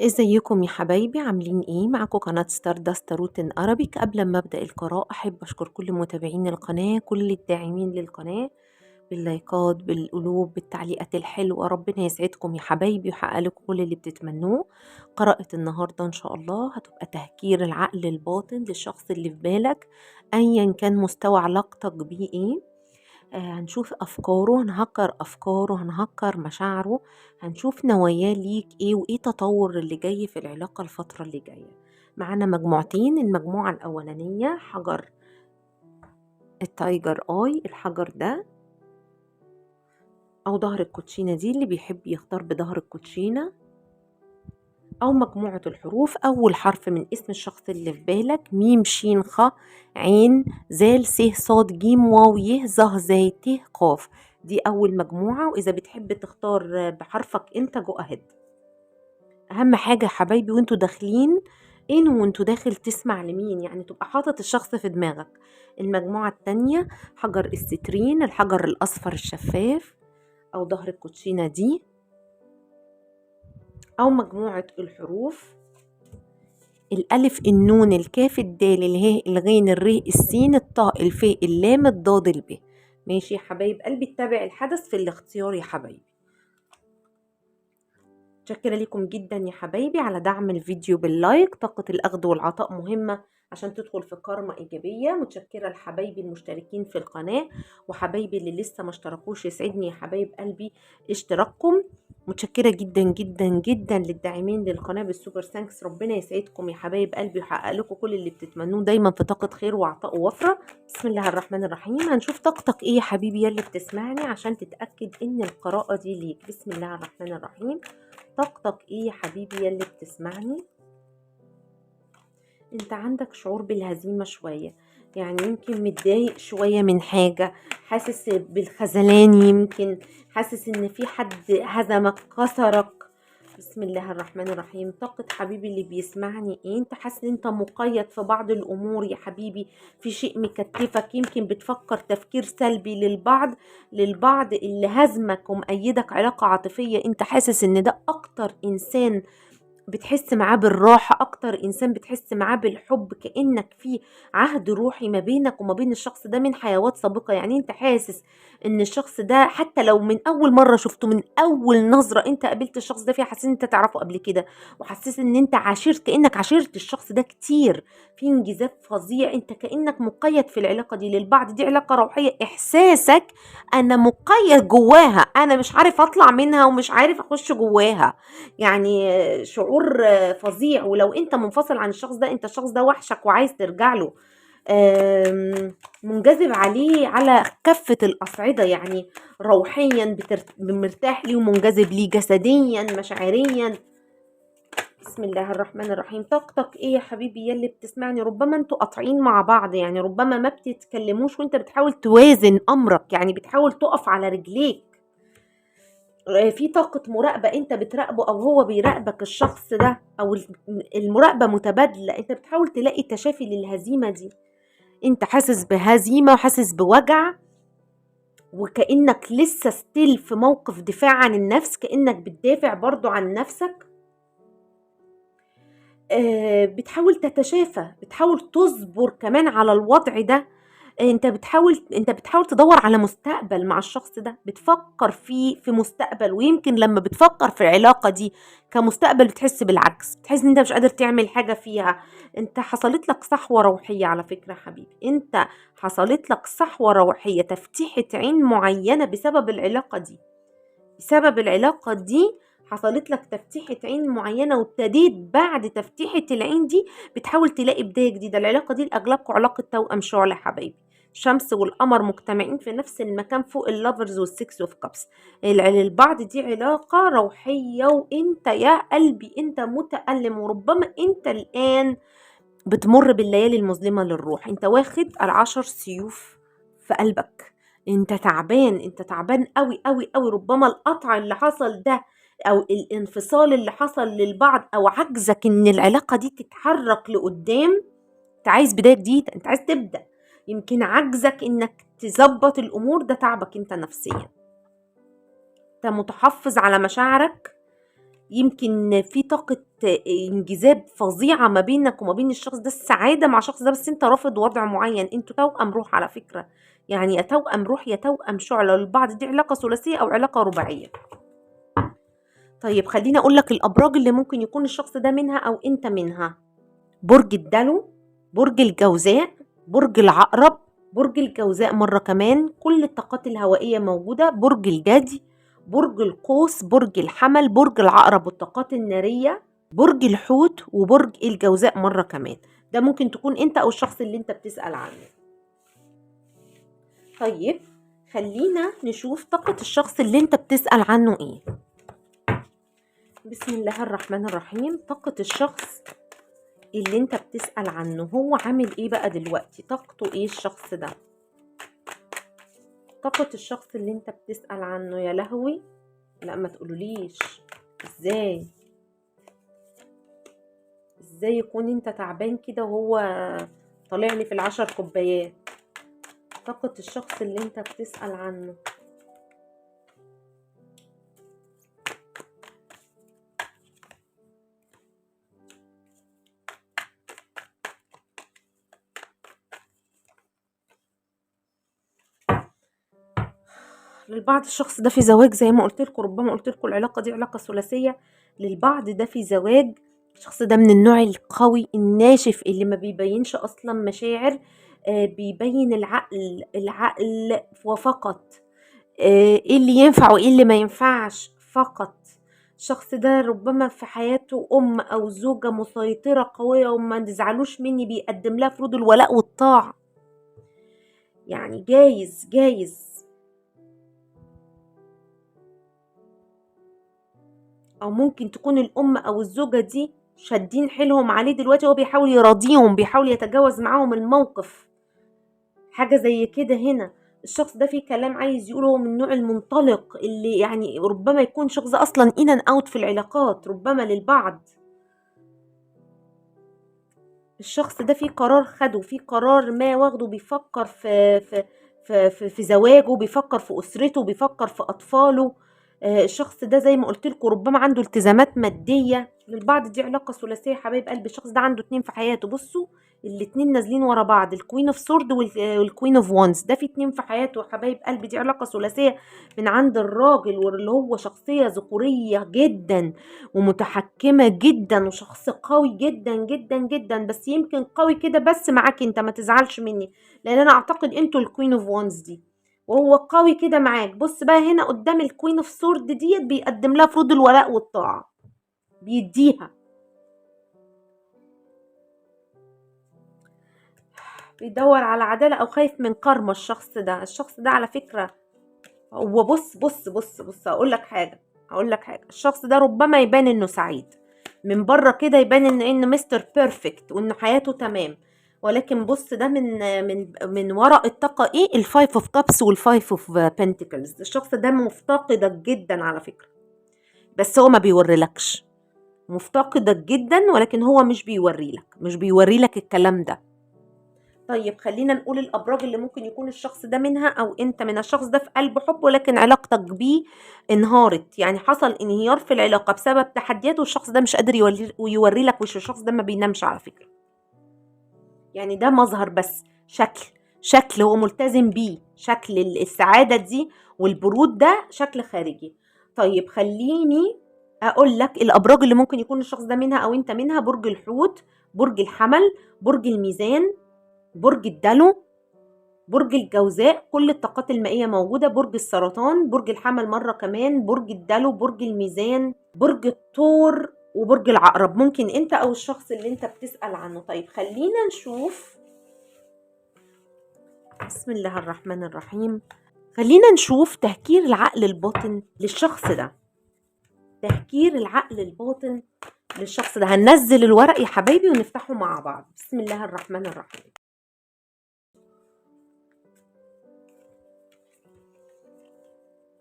ازيكم يا حبايبي؟ عاملين ايه؟ معاكم قناة Stardust Tarot in Arabic. قبل ما ابدأ القراءة احب اشكر كل متابعين القناة، كل الداعمين للقناة باللايكات، بالقلوب، بالتعليقات الحلوة. ربنا يسعدكم يا حبايبي ويحقق لكم كل اللي بتتمنوه. قراءة النهاردة ان شاء الله هتبقى تهكير العقل الباطن للشخص اللي في بالك، ايا كان مستوى علاقتك بيه ايه. هنشوف أفكاره، هنهكر أفكاره، هنهكر مشاعره، هنشوف نواياه ليك إيه وإيه تطور اللي جاي في العلاقة الفترة اللي جاية. معانا مجموعتين. المجموعة الأولانية حجر ال tiger eye، الحجر ده أو ظهر الكوتشينة دي، اللي بيحب يختار بظهر الكوتشينة، أو مجموعة الحروف. أول حرف من اسم الشخص اللي في بالك ميم شين خ عين زال س صاد جيم واو يه ظه زاي ت قاف. دي أول مجموعة، وإذا بتحب تختار بحرفك أنت go ahead. أهم حاجة يا حبايبي وانتوا داخلين إن وانتوا داخل تسمع لمين، يعني تبقى حاطط الشخص في دماغك. المجموعة التانية حجر السترين، الحجر الأصفر الشفاف أو ظهر الكوتشينة دي، أو مجموعة الحروف الألف النون الكاف الدال الهاء الغين الري السين الطاء الفاء اللام الضاد الب. ماشي يا حبايب قلبي، اتبع الحدث في الاختيار يا حبايبي. متشكرة لكم جدا يا حبايبي على دعم الفيديو بال like. طاقة الأخذ والعطاء مهمة عشان تدخل في كارما إيجابية. متشكرة لحبايبي المشتركين في القناة وحبايبي اللي لسه ما اشتركوش، يسعدني يا حبايب قلبي اشتراككم. متشكرة جدا جدا جدا للداعمين للقناة بال super thanks. ربنا يسعدكم يا حبايب قلبي ويحقق لكم كل اللي بتتمنوه دايما في طاقة خير وعطاء ووفرة. بسم الله الرحمن الرحيم. هنشوف طاقتك ايه يا حبيبي يلي بتسمعني عشان تتأكد ان القراءة دي ليك. بسم الله الرحمن الرحيم. طاقتك ايه يا حبيبي يلي بتسمعني؟ انت عندك شعور بالهزيمة شوية، يعني يمكن متضايق شوية من حاجة، حاسس بالخذلان، يمكن حاسس ان في حد هزمك كسرك. بسم الله الرحمن الرحيم. طاقة حبيبي اللي بيسمعني ايه؟ انت حاسس ان انت مقيد في بعض الامور يا حبيبي، في شيء مكتفك، يمكن بتفكر تفكير سلبي. للبعض اللي هزمك ومقيدك علاقة عاطفية، انت حاسس ان ده اكتر انسان بتحس معاه بالراحة، أكتر إنسان بتحس معاه بالحب، كأنك في عهد روحي ما بينك وما بين الشخص ده من حيوات سابقة. يعني أنت حاسس إن الشخص ده حتى لو من أول مرة شفته، من أول نظرة أنت قابلت الشخص ده فيها، حسيت إن أنت تعرفه قبل كده، وحسيت إن أنت عاشرت، كأنك عاشرت الشخص ده كتير، في انجذاب فظيع، أنت كأنك مقيد في العلاقة دي. للبعض دي علاقة روحية، إحساسك أنا مقيد جواها، أنا مش عارف أطلع منها ومش عارف أخش جواها، يعني شعور فظيع. ولو انت منفصل عن الشخص ده، انت الشخص ده وحشك وعايز ترجع له، منجذب عليه على كافة الأصعدة، يعني روحيا مرتاح ليه ومنجذب ليه، جسديا مشاعريا. بسم الله الرحمن الرحيم. طاقتك ايه يا حبيبي يلي بتسمعني؟ ربما انتوا قاطعين مع بعض، يعني ربما ما بتتكلموش وانت بتحاول توازن امرك، يعني بتحاول تقف على رجليك. في طاقة مراقبة، انت بتراقبه او هو بيراقبك الشخص ده، او المراقبة متبادلة. انت بتحاول تلاقي تشافي للهزيمة دي، انت حاسس بهزيمة وحاسس بوجع، وكأنك لسه still في موقف دفاع عن النفس، كأنك بتدافع برضو عن نفسك. بتحاول تتشافى، بتحاول تصبر كمان على الوضع ده. انت بتحاول تدور على مستقبل مع الشخص ده، بتفكر فيه في مستقبل، ويمكن لما بتفكر في العلاقة دي كمستقبل بتحس بالعجز، بتحس ان انت مش قادر تعمل حاجة فيها. انت حصلت لك صحوة روحية على فكرة حبيبي، انت حصلت لك صحوة روحية، تفتيحة عين معينة بسبب العلاقة دي. بسبب العلاقة دي حصلت لك تفتيحة عين معينة، وابتديت بعد تفتيحة العين دي بتحاول تلاقي بداية جديدة. العلاقة دي لأغلبكم علاقة توأم شعلة يا حبايبي، الشمس والقمر مجتمعين في نفس المكان فوق ال Lovers وال Six of Cups. للبعض دي علاقة روحية، وانت يا قلبي انت متألم، وربما انت الآن بتمر بالليالي المظلمة للروح. انت واخد ال10 سيوف في قلبك، انت تعبان، انت تعبان قوي قوي قوي. ربما القطع اللي حصل ده او الانفصال اللي حصل للبعض، او عجزك ان العلاقة دي تتحرك لقدام، انت عايز بداية جديدة، انت عايز تبدأ، يمكن عجزك انك تظبط الامور ده تعبك انت نفسيا. انت متحفظ على مشاعرك يمكن في طاقة انجذاب فظيعة ما بينك وما بين الشخص ده، السعادة مع الشخص ده، بس انت رافض وضع معين. انتوا توأم روح على فكرة، يعني يا توأم روح يا توأم شعلة للبعض، دي علاقة ثلاثية أو علاقة رباعية. طيب خليني أقول لك الأبراج اللي ممكن يكون الشخص ده منها أو أنت منها: برج الدلو، برج الجوزاء، برج العقرب، برج الجوزاء مرة كمان، كل الطاقات الهوائية موجودة، برج الجدي، برج القوس، برج الحمل، برج العقرب والطاقات النارية، برج الحوت، وبرج الجوزاء مرة كمان. ده ممكن تكون انت او الشخص اللي انت بتسأل عنه. طيب خلينا نشوف طاقة الشخص اللي انت بتسأل عنه ايه. بسم الله الرحمن الرحيم. طاقة الشخص اللي انت بتسأل عنه هو عامل ايه بقى دلوقتي؟ طاقته ايه الشخص ده؟ طاقة الشخص اللي انت بتسأل عنه، يا لهوي، لا ما تقولوليش ازاي، ازاي يكون انت تعبان كده وهو طالع لي في ال10 كوبايات. طاقة الشخص اللي انت بتسأل عنه، للبعض الشخص ده في زواج زي ما قلت لكم، ربما قلت لكم العلاقة دي علاقة ثلاثية. للبعض ده في زواج، الشخص ده من النوع القوي الناشف اللي ما بيبينش اصلا مشاعر، بيبين العقل، العقل وفقط، ايه اللي ينفع وايه اللي ما ينفعش فقط. الشخص ده ربما في حياته ام او زوجة مسيطرة قوية وما تزعلوش مني، بيقدم لها فروض الولاء والطاعة، يعني جايز جايز، او ممكن تكون الام او الزوجة دي شادين حيلهم عليه دلوقتي، هو بيحاول يراضيهم، بيحاول يتجاوز معاهم الموقف، حاجة زي كده. هنا الشخص ده فيه كلام عايز يقوله، هو من النوع المنطلق اللي يعني ربما يكون شخص اصلا in and out في العلاقات. ربما للبعض الشخص ده فيه قرار خده، فيه قرار ما واخده، بيفكر في في في في, في زواجه، بيفكر في اسرته، بيفكر في اطفاله. الشخص ده زي ما قلت لكم ربما عنده التزامات مادية. للبعض دي علاقة ثلاثية حبايب قلبي، الشخص ده عنده 2 في حياته. بصوا الاتنين نازلين ورا بعض، ال Queen of Sword وال Queen of Wands، ده في 2 في حياته حبايب قلبي. دي علاقة ثلاثية من عند الراجل، واللي هو شخصية ذكوريه جدا ومتحكمه جدا وشخص قوي جدا جدا جدا، بس يمكن قوي كده بس معاك انت، ما تزعلش مني لان انا اعتقد انتوا ال Queen of Wands دي، وهو قوي كده معاك. بص بقى هنا قدام ال Queen of Sword ديت بيقدم لها فروض الولاء والطاعة، بيديها، بيدور على عدالة او خايف من كارما الشخص ده. الشخص ده على فكرة هو بص بص بص بص، اقول لك حاجة، اقول لك حاجة، الشخص ده ربما يبان انه سعيد من بره كده، يبان انه Mister Perfect وان حياته تمام، ولكن بص ده من وراء الطاقة ايه؟ ال Five of Cups وال Five of Pentacles. الشخص ده مفتقدك جدا على فكرة، بس هو ما بيوريلكش، مفتقدك جدا ولكن هو مش بيوريلك، مش بيوريلك الكلام ده. طيب خلينا نقول الأبراج اللي ممكن يكون الشخص ده منها أو أنت منها. الشخص ده في قلب حب ولكن علاقتك بيه انهارت، يعني حصل انهيار في العلاقة بسبب تحديات، والشخص ده مش قادر يوري لك وش. الشخص ده ما بينامش على فكرة، يعني ده مظهر بس، شكل هو ملتزم بيه، شكل السعادة دي والبرود ده شكل خارجي. طيب خليني أقول لك الأبراج اللي ممكن يكون الشخص ده منها أو أنت منها: برج الحوت، برج الحمل، برج الميزان، برج الدلو، برج الجوزاء، كل الطاقات المائية موجودة، برج السرطان، برج الحمل مرة كمان، برج الدلو، برج الميزان، برج الثور، وبرج العقرب. ممكن انت او الشخص اللي انت بتسأل عنه. طيب خلينا نشوف، بسم الله الرحمن الرحيم، خلينا نشوف تهكير العقل الباطن للشخص ده. تهكير العقل الباطن للشخص ده، هننزل الورق يا حبايبي ونفتحه مع بعض. بسم الله الرحمن الرحيم.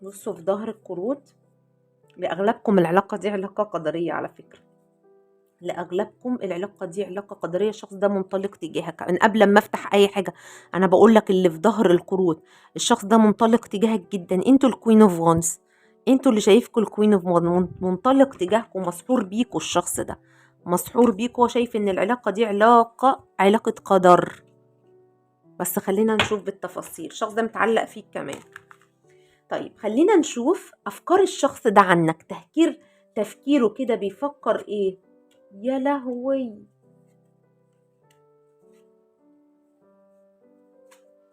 بصوا في ظهر الكروت، لأغلبكم العلاقة دي علاقة قدرية على فكرة، لأغلبكم العلاقة دي علاقة قدرية. الشخص ده منطلق تجاهك من قبل ما افتح أي حاجة، أنا بقول لك اللي في ظهر الكروت، الشخص ده منطلق تجاهك جدا. انتوا ال Queen of Wands، انتوا اللي شايفكوا ال Queen of Wands منطلق تجاهكم، مسحور بيكوا. الشخص ده مسحور بيكوا، شايف ان العلاقة دي علاقة قدر. بس خلينا نشوف بالتفاصيل. الشخص ده متعلق فيك كمان. طيب خلينا نشوف افكار الشخص ده عنك، تفكيره كده بيفكر ايه. يا لهوي،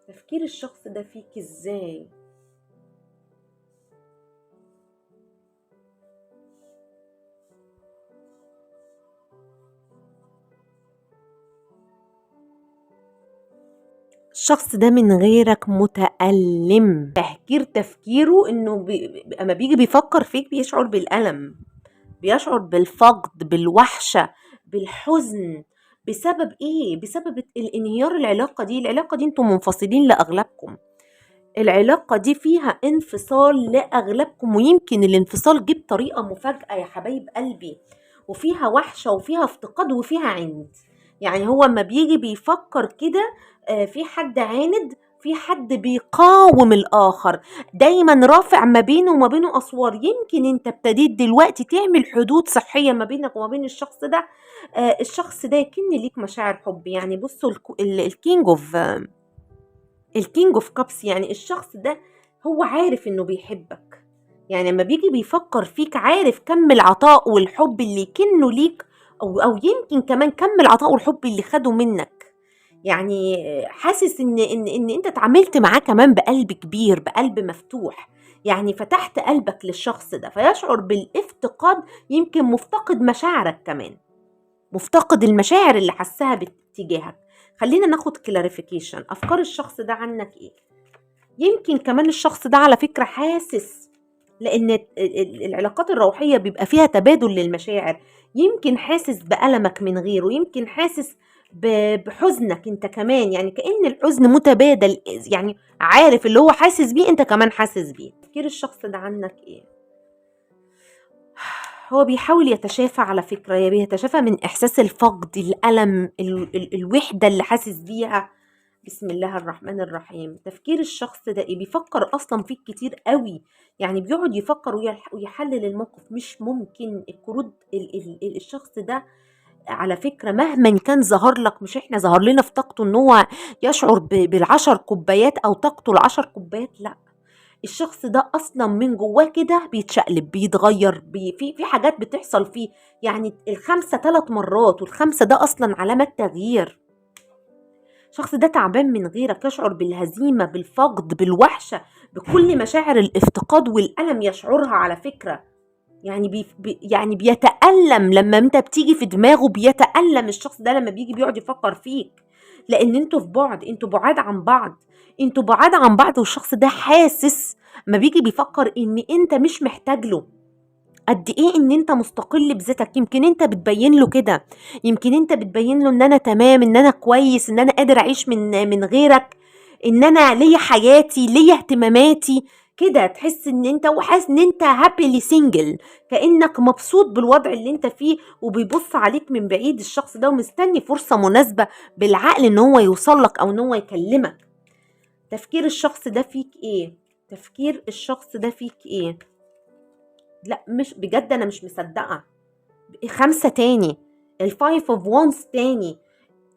تفكير الشخص ده فيك ازاي؟ الشخص ده من غيرك متألم. تفكيره انه اما بيجي بيفكر فيك بيشعر بالألم، بيشعر بالفقد، بالوحشة، بالحزن. بسبب ايه؟ بسبب الانهيار العلاقة دي. العلاقة دي انتم منفصلين لأغلبكم، العلاقة دي فيها انفصال لأغلبكم، ويمكن الانفصال جه بطريقة مفاجأة يا حبايب قلبي، وفيها وحشة وفيها افتقاد وفيها عند. يعني هو اما بيجي بيفكر كده، في حد عاند، في حد بيقاوم الآخر، دايما رافع ما بينه وما بينه أسوار. يمكن انت ابتديت دلوقتي تعمل حدود صحية ما بينك وما بين الشخص ده. الشخص ده يكن ليك مشاعر حب. يعني بصوا ال King of Cups، يعني الشخص ده هو عارف انه بيحبك. يعني لما بيجي بيفكر فيك عارف كم العطاء والحب اللي كنه ليك، او يمكن كمان كم العطاء والحب اللي خده منك. يعني حاسس ان انت اتعاملت معاه كمان بقلب كبير، بقلب مفتوح، يعني فتحت قلبك للشخص ده، فيشعر بالافتقاد. يمكن مفتقد مشاعرك كمان، مفتقد المشاعر اللي حسها باتجاهك. خلينا ناخد clarification، افكار الشخص ده عنك ايه؟ يمكن كمان الشخص ده على فكرة حاسس، لان العلاقات الروحية بيبقى فيها تبادل للمشاعر، يمكن حاسس بألمك من غيره، يمكن حاسس بحزنك انت كمان، يعني كأن الحزن متبادل، يعني عارف اللي هو حاسس بيه انت كمان حاسس بيه. تفكير الشخص ده عنك ايه؟ هو بيحاول يتشافى على فكرة، يا بيتشافى من إحساس الفقد، الألم، الوحدة اللي حاسس بيها. بسم الله الرحمن الرحيم. تفكير الشخص ده ايه؟ بيفكر أصلا فيك كتير قوي، يعني بيقعد يفكر ويحلل الموقف. مش ممكن الكروت الشخص ده على فكرة مهما كان ظهر لك، مش احنا ظهر لنا في طاقته ان هو يشعر بالعشر كوبايات او طاقته العشر كوبايات، لا، الشخص ده اصلا من جواه كده بيتشقلب، بيتغير، في حاجات بتحصل فيه. يعني الخمسة 3 مرات، والخمسة ده اصلا علامة تغيير. الشخص ده تعبان من غيرك، يشعر بالهزيمة، بالفقد، بالوحشة، بكل مشاعر الافتقاد والألم يشعرها على فكرة. يعني بيتألم لما انت بتيجي في دماغه، بيتألم الشخص ده لما بيجي بيقعد يفكر فيك، لأن انتوا في بعد، انتوا بعاد عن بعض، انتوا بعاد عن بعض، والشخص ده حاسس ما بيجي بيفكر ان انت مش محتاج له، قد ايه ان انت مستقل بذاتك. يمكن انت بتبين له كده، يمكن انت بتبين له ان انا تمام، ان انا كويس، ان انا قادر اعيش من غيرك، ان انا ليا حياتي، ليا اهتماماتي كده. تحس ان انت وحاسس ان انت happily single، كانك مبسوط بالوضع اللي انت فيه، وبيبص عليك من بعيد الشخص ده ومستني فرصه مناسبه بالعقل ان هو يوصل لك او ان هو يكلمك. تفكير الشخص ده فيك ايه؟ تفكير الشخص ده فيك ايه؟ لا مش بجد، انا مش مصدقه. 5 تاني، ال Five of Wands تاني.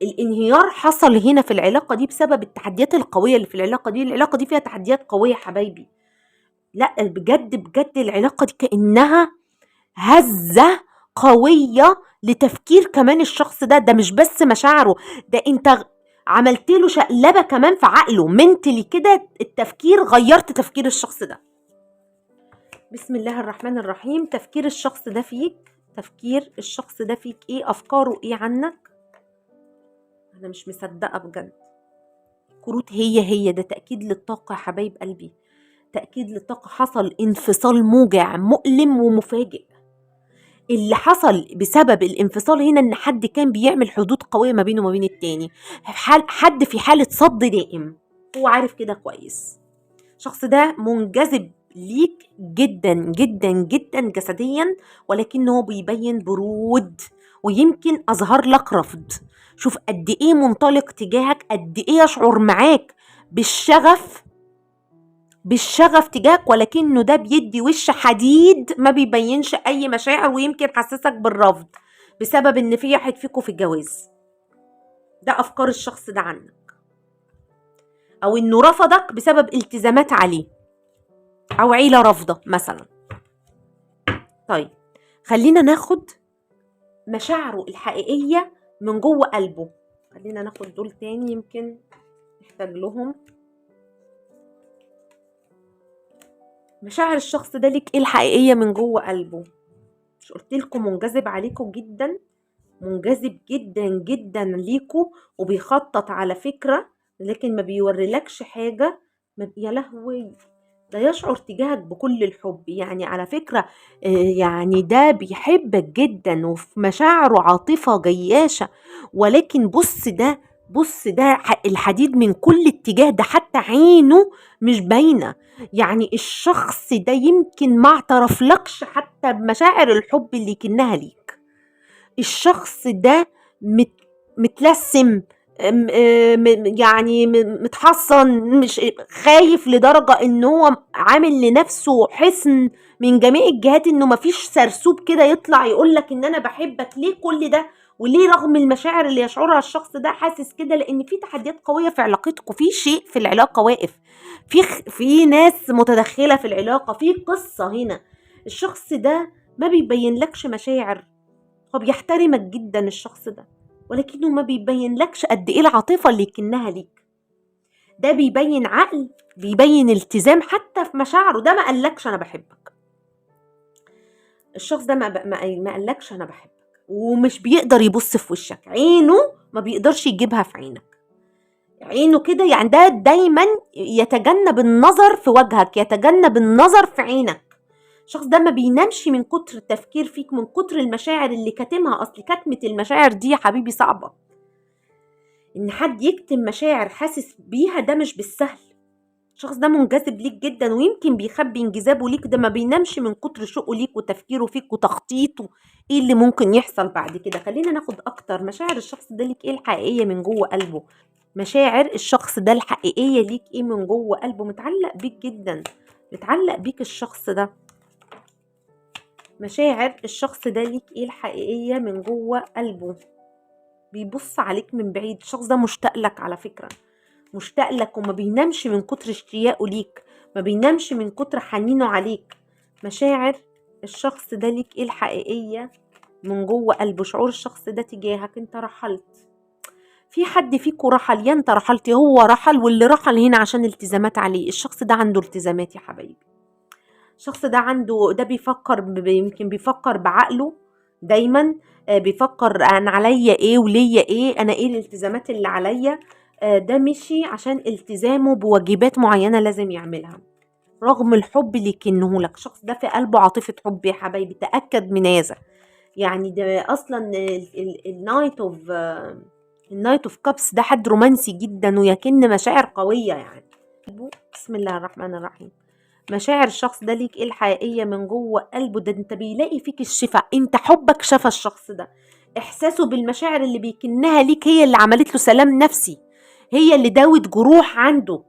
الانهيار حصل هنا في العلاقه دي بسبب التحديات القويه اللي في العلاقه دي. العلاقه دي فيها تحديات قويه حبايبي. لا بجد بجد العلاقه دي كانها هزه قويه لتفكير كمان الشخص ده. ده مش بس مشاعره، ده انت عملت له شقلبه كمان في عقله mentally كده. التفكير، غيرت تفكير الشخص ده. بسم الله الرحمن الرحيم. تفكير الشخص ده فيك، تفكير الشخص ده فيك ايه؟ افكاره ايه عنك؟ انا مش مصدقه بجد. كروت هي هي، ده تاكيد للطاقه يا حبايب قلبي، تاكيد للطاقه. حصل انفصال موجع مؤلم ومفاجئ. اللي حصل بسبب الانفصال هنا ان حد كان بيعمل حدود قويه ما بينه وما بين التاني، حد في حاله صد دائم، هو عارف كده كويس. الشخص ده منجذب ليك جدا جدا جدا جسديا، ولكنه بيبين برود، ويمكن اظهر لك رفض. شوف قد ايه منطلق تجاهك، قد ايه يشعر معاك بالشغف بالشغف تجاهك، ولكنه ده بيدي وش حديد ما بيبينش اي مشاعر، ويمكن حسسك بالرفض بسبب ان في واحد فيكم في الجواز. ده افكار الشخص ده عنك، او انه رفضك بسبب التزامات عليه، او عيلة رافضة مثلا. طيب خلينا ناخد مشاعره الحقيقية من جوه قلبه. خلينا ناخد دول تاني يمكن نحتاج لهم. مشاعر الشخص ده ليك ايه الحقيقية من جوه قلبه؟ مش قلت لكم منجذب عليكم جدا، منجذب جدا جدا ليكم، وبيخطط على فكرة، لكن ما بيوريلكش حاجة. يا لهوي، ده يشعر تجاهك بكل الحب. يعني على فكرة، يعني ده بيحبك جدا وفي مشاعره عاطفة جياشة، ولكن بص ده، بص ده الحديد من كل اتجاه، ده حتى عينه مش باينة. يعني الشخص ده يمكن ما اعترفلكش حتى بمشاعر الحب اللي كنها ليك. الشخص ده متلسم، يعني متحصن، مش خايف لدرجة ان هو عامل لنفسه حصن من جميع الجهات، انه مفيش سرسوب كده يطلع يقولك ان انا بحبك. ليه كل ده؟ وليه رغم المشاعر اللي يشعرها الشخص ده حاسس كده؟ لان في تحديات قوية في علاقتكم، في شيء في العلاقة واقف، في ناس متدخلة في العلاقة، في قصة هنا. الشخص ده ما بيبين لكش مشاعر، هو بيحترمك جدا الشخص ده، ولكنه ما بيبين لكش قد ايه العاطفة اللي يكنها ليك. ده بيبين عقل، بيبين التزام حتى في مشاعره. ده ما قالكش انا بحبك، الشخص ده ما قالكش انا بحبك، ومش بيقدر يبص في وشك، عينه ما بيقدرش يجيبها في عينك، عينه كده. يعني ده دايما يتجنب النظر في وجهك، يتجنب النظر في عينك. الشخص ده ما بينامش من كتر التفكير فيك، من كتر المشاعر اللي كاتمها. اصل كتمة المشاعر دي يا حبيبي صعبة، ان حد يكتم مشاعر حاسس بيها ده مش بالسهل. الشخص ده منجذب ليك جدا، ويمكن بيخبي انجذابه ليك. ده ما بينامش من كتر شوقه ليك وتفكيره فيك وتخطيطه ايه اللي ممكن يحصل بعد كده. خلينا ناخد اكتر مشاعر الشخص ده ليك ايه الحقيقية من جوه قلبه. مشاعر الشخص ده الحقيقية ليك ايه من جوه قلبه؟ متعلق بيك جدا، متعلق بيك الشخص ده. مشاعر الشخص ده ليك ايه الحقيقية من جوه قلبه؟ بيبص عليك من بعيد. الشخص ده مشتاق لك على فكرة، مشتاق لك، وما بينامش من كتر اشتياقه ليك، ما بينامش من كتر حنينه عليك. مشاعر الشخص ده ليك ايه الحقيقية من جوه قلبه؟ شعور الشخص ده تجاهك، انت رحلت، في حد فيكو رحل، يا انت رحلت، هو رحل، واللي رحل هنا عشان التزامات عليه. الشخص ده عنده التزامات يا حبايبي. الشخص ده عنده، ده بيفكر يمكن بيفكر بعقله دايما، بيفكر انا عليا ايه وليا ايه، انا ايه الالتزامات اللي عليا. ده مشي عشان التزامه بواجبات معينة لازم يعملها، رغم الحب اللي كنه لك. الشخص ده في قلبه عاطفة حب يا حبايبي، تأكد من هذا. يعني ده أصلاً ال Knight of Cups ده حد رومانسي جداً ويكن مشاعر قوية. بسم الله الرحمن الرحيم. مشاعر الشخص ده ليك ايه الحقيقية من جوه قلبه؟ ده انت بيلاقي فيك الشفاء، انت حبك شفى الشخص ده. احساسه بالمشاعر اللي بيكنها ليك هي اللي عملت له سلام نفسي، هي اللي داوت جروح عنده،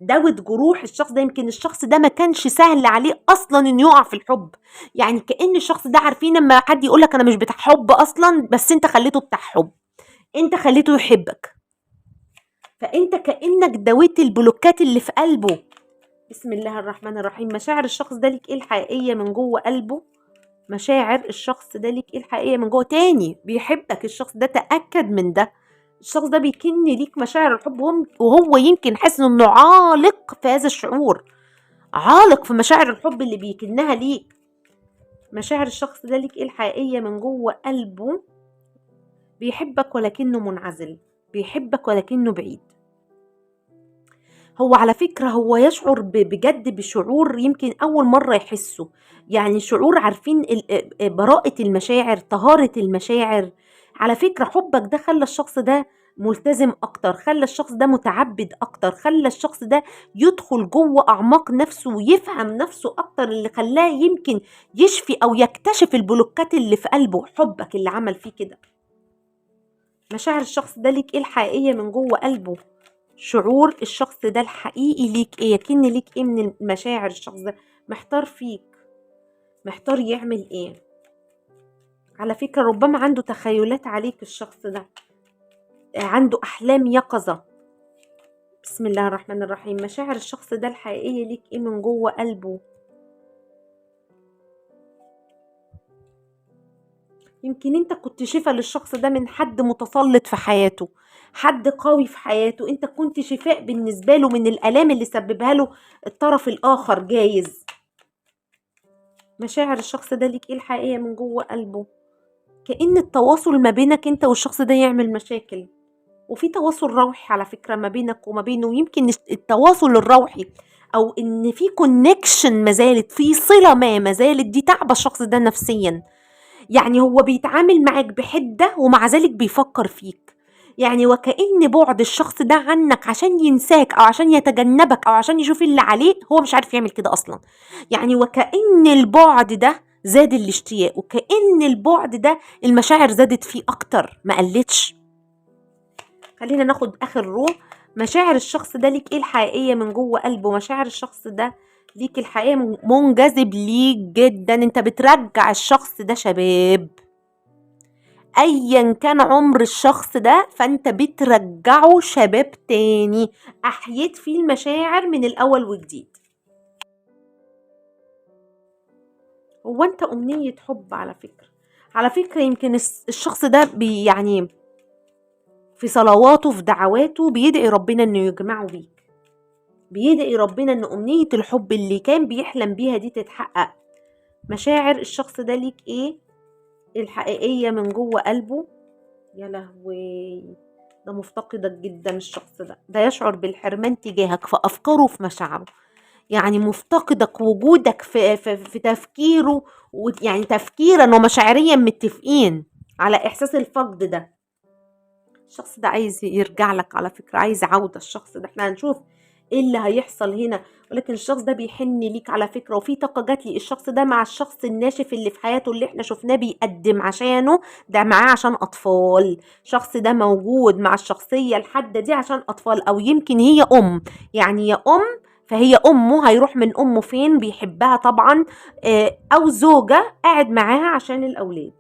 داوت جروح الشخص ده. يمكن الشخص ده ما كانش سهل عليه اصلا انه يقع في الحب، يعني كأن الشخص ده، عارفين لما حد يقولك انا مش بتاع حب اصلا، بس انت خليته بتاع حب، انت خليته يحبك، فانت كأنك داويت البلوكات اللي في قلبه. بسم الله الرحمن الرحيم. مشاعر الشخص ده ليك ايه الحقيقية من جوه قلبه؟ مشاعر الشخص ده ليك ايه الحقيقية من جوه؟ تاني بيحبك الشخص ده، تأكد من ده. الشخص ده بيكن ليك مشاعر الحب، وهو يمكن حاسس انه عالق في هذا الشعور، عالق في مشاعر الحب اللي بيكنها ليك. مشاعر الشخص ده ليك ايه الحقيقية من جوه قلبه؟ بيحبك ولكنه منعزل، بيحبك ولكنه بعيد. هو على فكرة هو يشعر بجد بشعور يمكن أول مرة يحسه، يعني شعور، عارفين براءة المشاعر، طهارة المشاعر. على فكرة حبك ده خلى الشخص ده ملتزم أكتر، خلى الشخص ده متعبد أكتر، خلى الشخص ده يدخل جوه أعماق نفسه ويفهم نفسه أكتر، اللي خلاه يمكن يشفي أو يكتشف البلوكات اللي في قلبه. حبك اللي عمل فيه كده. مشاعر الشخص ده ليك إيه الحقيقية من جوه قلبه؟ شعور الشخص ده الحقيقي ليك ايه، يكن ليك ايه من المشاعر. الشخص ده محتار فيك، محتار يعمل ايه. على فكرة ربما عنده تخيلات عليك الشخص ده، عنده أحلام يقظة. بسم الله الرحمن الرحيم. مشاعر الشخص ده الحقيقية ليك ايه من جوه قلبه؟ يمكن انت كنت شفاء للشخص ده من حد متسلط في حياته، حد قوي في حياته، انت كنت شفاء بالنسبة له من الآلام اللي سببها له الطرف الآخر. جايز مشاعر الشخص ده ليك ايه الحقيقية من جوه قلبه؟ كأن التواصل ما بينك انت والشخص ده يعمل مشاكل، وفي تواصل روحي على فكرة ما بينك وما بينه. ويمكن التواصل الروحي او ان في connection ما زالت، في صلة ما زالت، دي تعبة الشخص ده نفسيا. يعني هو بيتعامل معاك بحدة ومع ذلك بيفكر فيك، يعني وكأن بعد الشخص ده عنك عشان ينساك او عشان يتجنبك او عشان يشوف اللي عليه، هو مش عارف يعمل كده اصلا. يعني وكأن البعد ده زاد الاشتياق، وكأن البعد ده المشاعر زادت فيه اكتر، ما قلتش. خلينا ناخد اخر row. مشاعر الشخص ده ليك ايه الحقيقية من جوه قلبه؟ مشاعر الشخص ده ليك الحقيقية منجذب ليك جدا، انت بترجع الشخص ده شباب، ايا كان عمر الشخص ده فانت بترجعه شباب تاني، احييت فيه المشاعر من الاول وجديد. هو انت امنية حب على فكرة. على فكرة يمكن الشخص ده يعني في صلواته في دعواته بيدعي ربنا انه يجمعه بيك، بيدعي ربنا ان امنية الحب اللي كان بيحلم بيها دي تتحقق. مشاعر الشخص ده ليك ايه الحقيقية من جوه قلبه؟ يا لهوي، ده مفتقدك جدا الشخص ده، ده يشعر بالحرمان تجاهك في افكاره وفي مشاعره، يعني مفتقدك، وجودك في, في, في تفكيره، يعني تفكيرا ومشاعريا متفقين على احساس الفقد ده. الشخص ده عايز يرجع لك على فكرة، عايز عودة الشخص ده. احنا هنشوف ايه اللي هيحصل هنا، ولكن الشخص ده بيحن ليك على فكرة. وفي طاقة جات لي الشخص ده مع الشخص الناشف اللي في حياته اللي احنا شفناه بيقدم عشانه ده، معاه عشان أطفال. الشخص ده موجود مع الشخصية الحادة دي عشان أطفال، أو يمكن هي أم، يعني يا أم فهي أمه، هيروح من أمه فين؟ بيحبها طبعا، أو زوجة قاعد معاها عشان الأولاد.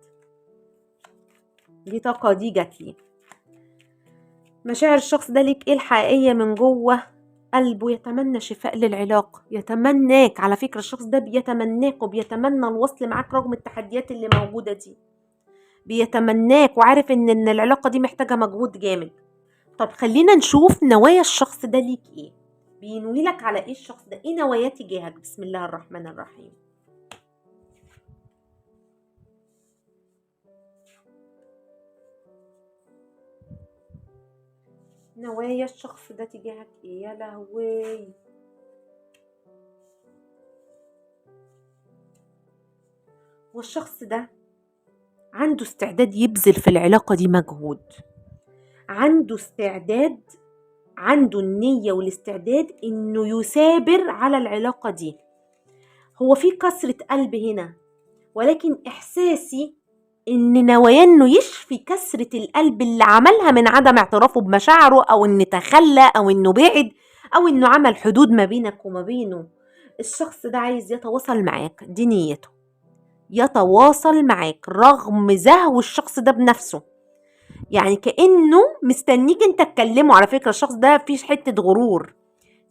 دي طاقة دي جات لي. مشاعر الشخص ده ليك ايه الحقيقية من جوه قلبه؟ يتمنى شفاء للعلاقة، يتمناك على فكرة. الشخص ده بيتمناك وبيتمنى الوصل معاك رغم التحديات اللي موجودة دي، بيتمناك وعارف ان العلاقة دي محتاجة مجهود جامد. طب خلينا نشوف نوايا الشخص ده ليك ايه، بينوي لك على ايه الشخص ده، ايه نوايا تجاهك؟ بسم الله الرحمن الرحيم. نوايا الشخص ده تجاهك ايه؟ يا لهوي، والشخص ده عنده استعداد يبذل في العلاقة دي مجهود، عنده استعداد، عنده النية والاستعداد انه يثابر على العلاقة دي. هو في كسرة قلب هنا، ولكن احساسي ان نواياه انه يشفي كسرة القلب اللي عملها من عدم اعترافه بمشاعره، او انه تخلى، او انه بعد، او انه عمل حدود ما بينك وما بينه. الشخص ده عايز يتواصل معاك، دي نيته، يتواصل معاك رغم زهو الشخص ده بنفسه، يعني كأنه مستنيك انت تكلمه. على فكرة الشخص ده فيه حتة غرور،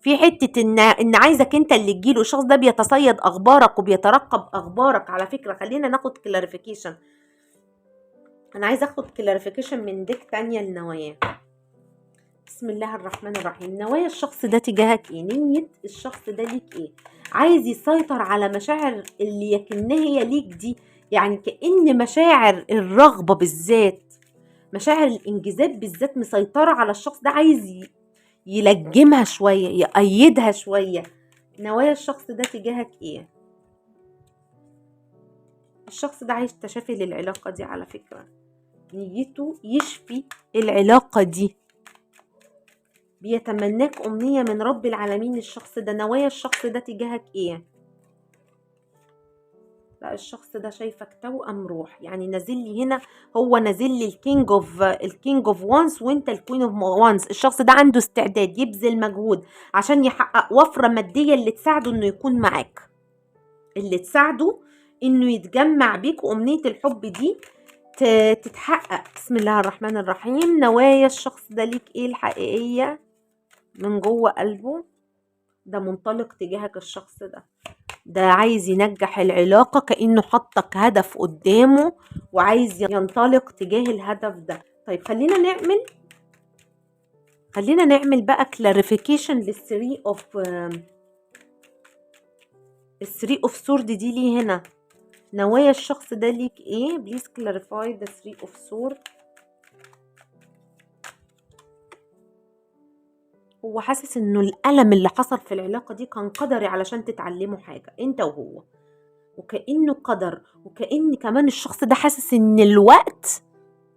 في حتة ان عايزك انت اللي تجيله. الشخص ده بيتصيد اخبارك وبيترقب اخبارك على فكرة. خلينا ناخد clarification، انا عايزه اخد clarification من deck تانية لنوايا. بسم الله الرحمن الرحيم. نوايا الشخص ده تجاهك ايه؟ نية الشخص ده ليك ايه؟ عايز يسيطر على مشاعر اللي يكنها هي ليك دي، يعني كأن مشاعر الرغبة بالذات، مشاعر الانجذاب بالذات مسيطرة على الشخص ده، عايز يلجمها شوية، يقيدها شوية. نوايا الشخص ده تجاهك ايه؟ الشخص ده عايز تشافي للعلاقة دي على فكرة، نيته يشفي العلاقة دي، بيتمناك أمنية من رب العالمين الشخص ده. نوايا الشخص ده تجاهك ايه؟ لا الشخص ده شايفك توأم روح، يعني نازل لي هنا، هو نازل لي ال king of wands وانت ال queen of wands. الشخص ده عنده استعداد يبذل مجهود عشان يحقق وفرة مادية اللي تساعده انه يكون معاك، اللي تساعده انه يتجمع بيك وامنية الحب دي تتحقق. بسم الله الرحمن الرحيم. نوايا الشخص ده ليك ايه الحقيقية من جوه قلبه؟ ده منطلق تجاهك الشخص ده، ده عايز ينجح العلاقة، كأنه حطك هدف قدامه وعايز ينطلق تجاه الهدف ده. طيب خلينا نعمل بقى clarification لل three of sword دي ليه هنا؟ نوايا الشخص ده ليك ايه؟ please clarify the three of sword. هو حاسس انه الألم اللي حصل في العلاقة دي كان قدري علشان تتعلموا حاجة انت وهو، وكأنه قدر، وكأن كمان الشخص ده حاسس ان الوقت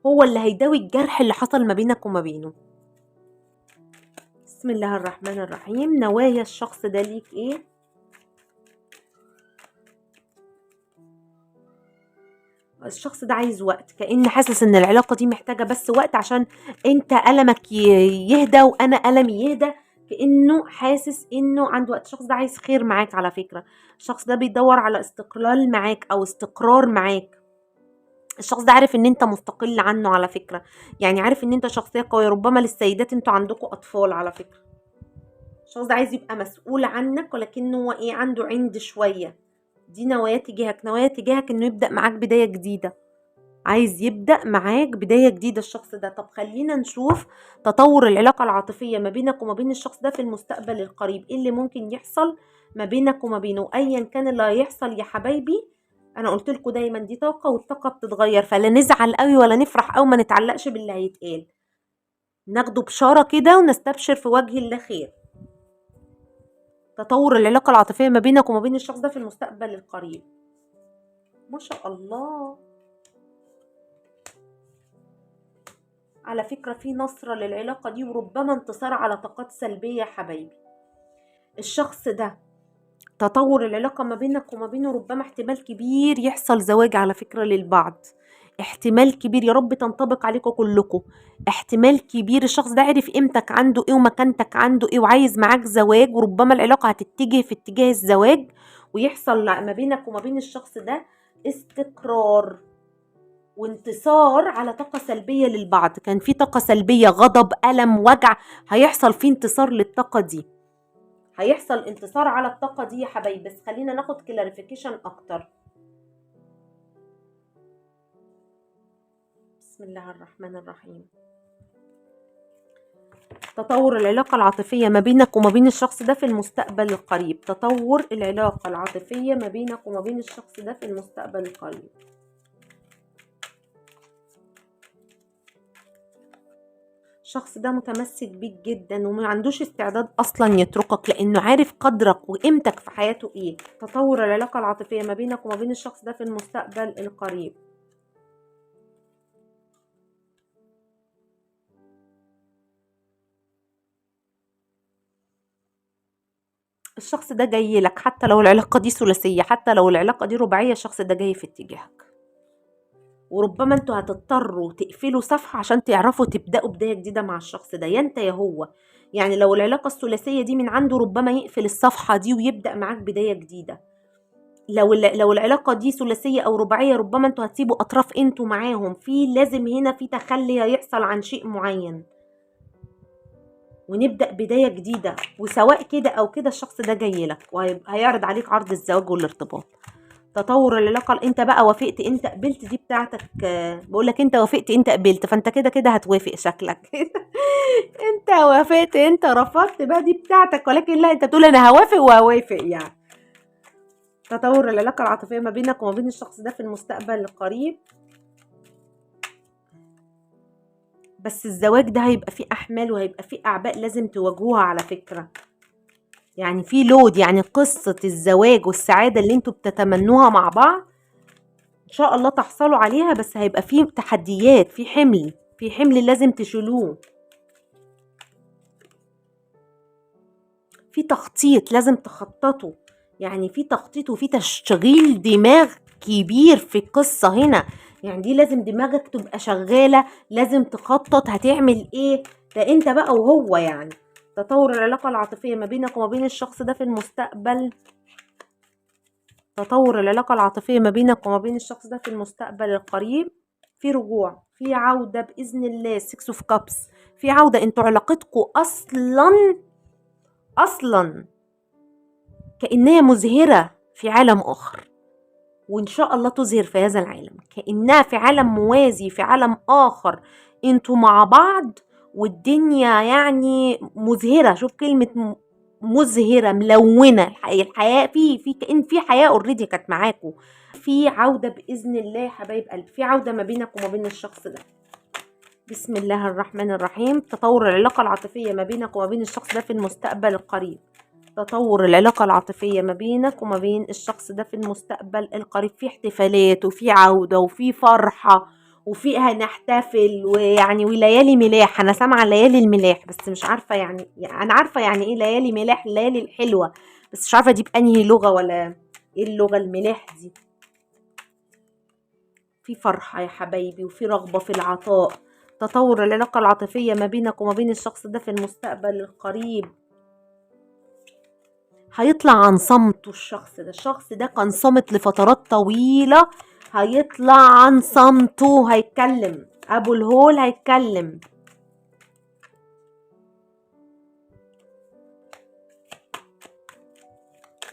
هو اللي هيداوي الجرح اللي حصل ما بينك وما بينه. بسم الله الرحمن الرحيم. نوايا الشخص ده ليك ايه؟ الشخص ده عايز وقت، كأن حاسس ان العلاقة دي محتاجة بس وقت عشان انت ألمك يهدى وانا ألمي يهدى، كأنه حاسس انه عنده وقت. الشخص ده عايز خير معاك على فكرة، الشخص ده بيدور على استقلال معاك او استقرار معاك. الشخص ده عارف ان انت مستقل عنه على فكرة، يعني عارف ان انت شخصية قوية. ربما للسيدات انتوا عندكم اطفال على فكرة. الشخص ده عايز يبقى مسؤول عنك، ولكنه هو ايه، عنده عند شوية. دي نوايا تجاهك، نوايا تجاهك انه يبدأ معاك بداية جديدة، عايز يبدأ معاك بداية جديدة الشخص ده. طب خلينا نشوف تطور العلاقة العاطفية ما بينك وما بين الشخص ده في المستقبل القريب، ايه اللي ممكن يحصل ما بينك وما بينه؟ ايا كان اللي هيحصل يا حبايبي، انا قلت لكم دايما دي طاقة والطاقة بتتغير، فلا نزعل قوي ولا نفرح قوي، ما نتعلقش باللي هيتقال، ناخده بشارة كده ونستبشر في وجه الله خير. تطور العلاقة العاطفية ما بينك وما بين الشخص ده في المستقبل القريب. ما شاء الله، على فكرة في نصرة للعلاقة دي، وربما انتصار على طاقات سلبية يا حبايبي. الشخص ده تطور العلاقة ما بينك وما بينه ربما احتمال كبير يحصل زواج على فكرة للبعض، احتمال كبير، يا رب تنطبق عليكم كلكم. احتمال كبير الشخص ده عرف قيمتك عنده ايه ومكانتك عنده ايه، وعايز معاك زواج، وربما العلاقة هتتجه في اتجاه الزواج، ويحصل ما بينك وما بين الشخص ده استقرار وانتصار على طاقة سلبية للبعض. كان في طاقة سلبية، غضب، ألم، وجع، هيحصل فيه انتصار للطاقة دي، هيحصل انتصار على الطاقة دي يا حبايبي. بس خلينا ناخد clarification أكتر. بسم الله الرحمن الرحيم. تطور العلاقة العاطفية ما بينك وما بين الشخص ده في المستقبل القريب، تطور العلاقة العاطفية ما بينك وما بين الشخص ده في المستقبل القريب. الشخص ده متمسك بيك جدا وما عندوش استعداد اصلا يتركك، لانه عارف قدرك وقيمتك في حياته ايه. تطور العلاقة العاطفية ما بينك وما بين الشخص ده في المستقبل القريب. الشخص ده جاي لك، حتى لو العلاقة دي ثلاثية، حتى لو العلاقة دي رباعية، الشخص ده جاي في اتجاهك. وربما انتوا هتضطروا تقفلوا صفحة عشان تعرفوا تبدأوا بداية جديدة مع الشخص ده، يا انت يا هو. يعني لو العلاقة الثلاثية دي من عنده ربما يقفل الصفحة دي ويبدأ معاك بداية جديدة. لو العلاقة دي ثلاثية أو رباعية ربما انتوا هتسيبوا أطراف انتوا معاهم، في لازم هنا في تخلي هيحصل عن شيء معين ونبدأ بداية جديدة. وسواء كده أو كده الشخص ده جاي لك وهيعرض عليك عرض الزواج والارتباط. تطور العلاقة، انت بقى وافقت، انت قبلت، دي بتاعتك، بقول لك انت وافقت، انت قبلت، فانت كده كده هتوافق شكلك. انت وافقت، انت رفضت بقى، دي بتاعتك، ولكن لا، انت بتقول انا هوافق وهوافق. يعني تطور العلاقة العاطفية ما بينك وما بين الشخص ده في المستقبل القريب. بس الزواج ده هيبقى فيه أحمال وهيبقى فيه أعباء لازم تواجهوها على فكرة. يعني في لود، يعني قصة الزواج والسعادة اللي انتوا بتتمنوها مع بعض إن شاء الله تحصلوا عليها، بس هيبقى فيه تحديات، في حمل، في حمل لازم تشيلوه، في تخطيط لازم تخططوا، يعني في تخطيط وفي تشغيل دماغ كبير في القصة هنا. يعني دي لازم دماغك تبقى شغالة، لازم تخطط هتعمل ايه، ده انت بقى وهو. يعني تطور العلاقة العاطفية ما بينك وما بين الشخص ده في المستقبل، تطور العلاقة العاطفية ما بينك وما بين الشخص ده في المستقبل القريب، في رجوع، في عودة بإذن الله. 6 of Cups، في عودة. انتوا علاقتكوا أصلا كأنها مزهرة في عالم آخر، وإن شاء الله تزهر في هذا العالم، كأنها في عالم موازي، في عالم آخر، انتوا مع بعض والدنيا يعني مزهرة. شوف كلمة مزهرة، ملونة الحياة، في كأن في حياة already كانت معاكوا. في عودة بإذن الله يا حبايب قلبي، في عودة ما بينك وما بين الشخص ده. بسم الله الرحمن الرحيم. تطور العلاقة العاطفية ما بينك وما بين الشخص ده في المستقبل القريب، تطور العلاقة العاطفية ما بينك وما بين الشخص ده في المستقبل القريب، في احتفالات وفي عودة وفي فرحة وفي هنحتفل، ويعني وليالي ملاح. أنا سامعة ليالي الملاح بس مش عارفة يعني أنا عارفة يعني إيه ليالي ملاح، الليالي الحلوة، بس مش عارفة دي بأنهي لغة ولا إيه اللغة الملاح دي. في فرحة يا حبايبي وفي رغبة في العطاء. تطور العلاقة العاطفية ما بينك وما بين الشخص ده في المستقبل القريب، هيطلع عن صمته الشخص ده. الشخص ده كان صامت لفترات طويلة، هيطلع عن صمته، هيتكلم. أبو الهول هيتكلم.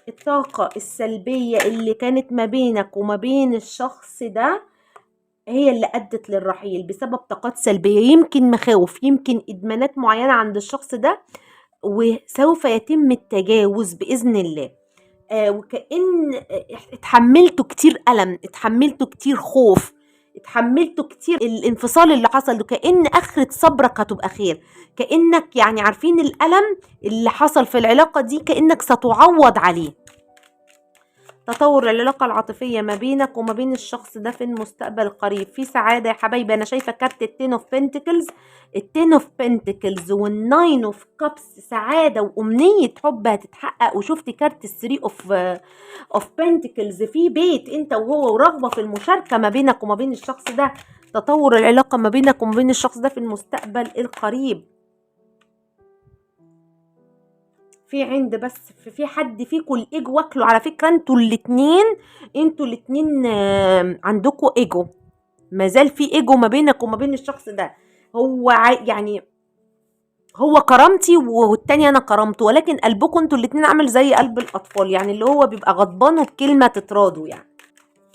الطاقة السلبية اللي كانت ما بينك وما بين الشخص ده هي اللي أدت للرحيل، بسبب طاقات سلبية، يمكن مخاوف، يمكن إدمانات معينة عند الشخص ده، وسوف يتم التجاوز بإذن الله. وكأن اتحملتوا كتير ألم، اتحملتوا كتير خوف، اتحملتوا كتير الانفصال اللي حصل، وكأن آخرة صبرك هتبقى خير. كأنك يعني عارفين الألم اللي حصل في العلاقة دي كأنك ستعوض عليه. تطور العلاقة العاطفية ما بينك وما بين الشخص ده في المستقبل القريب، في سعادة يا حبايبي. أنا شايفة كارت ال Ten of Pentacles، ال Ten of Pentacles وال Nine of Cups، سعادة وأمنية حب هتتحقق. وشفت كارت ال Three of Pentacles، في بيت أنت وهو، ورغبة في المشاركة ما بينك وما بين الشخص ده. تطور العلاقة ما بينك وما بين الشخص ده في المستقبل القريب. في عند بس في حد فيكم الايجو واكله. على فكرة انتوا الاتنين عندكم ايجو، مازال في ايجو ما بينك وما بين الشخص ده. هو يعني هو كرامتي والتاني انا كرامته، ولكن قلبكم انتوا الاتنين عامل زي قلب الاطفال، يعني اللي هو بيبقى غضبان وبكلمه تتراضوا. يعني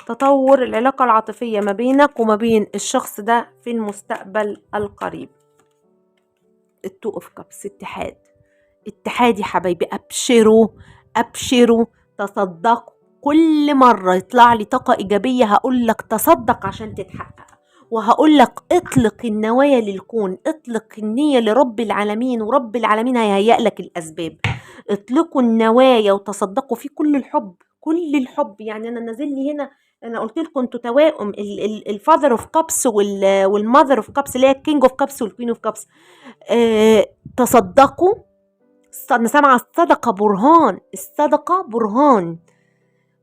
تطور العلاقة العاطفية ما بينك وما بين الشخص ده في المستقبل القريب. ال Two of Cups، اتحاد، اتحاد يا حبايبي. ابشروا ابشروا، تصدقوا. كل مرة يطلع لي طاقة إيجابية هقول لك تصدق عشان تتحقق، وهقول لك اطلق النوايا للكون، اطلق النية لرب العالمين، ورب العالمين هيهيئ لك الأسباب. اطلقوا النوايا وتصدقوا في كل الحب، كل الحب. يعني أنا نازل لي هنا، أنا قلت لكم انتوا توائم، ال Father of Cups وال Mother of Cups اللي هي ال King of Cups وال Queen of Cups. تصدقوا. أنا سامعة الصدقة برهان، الصدقة برهان.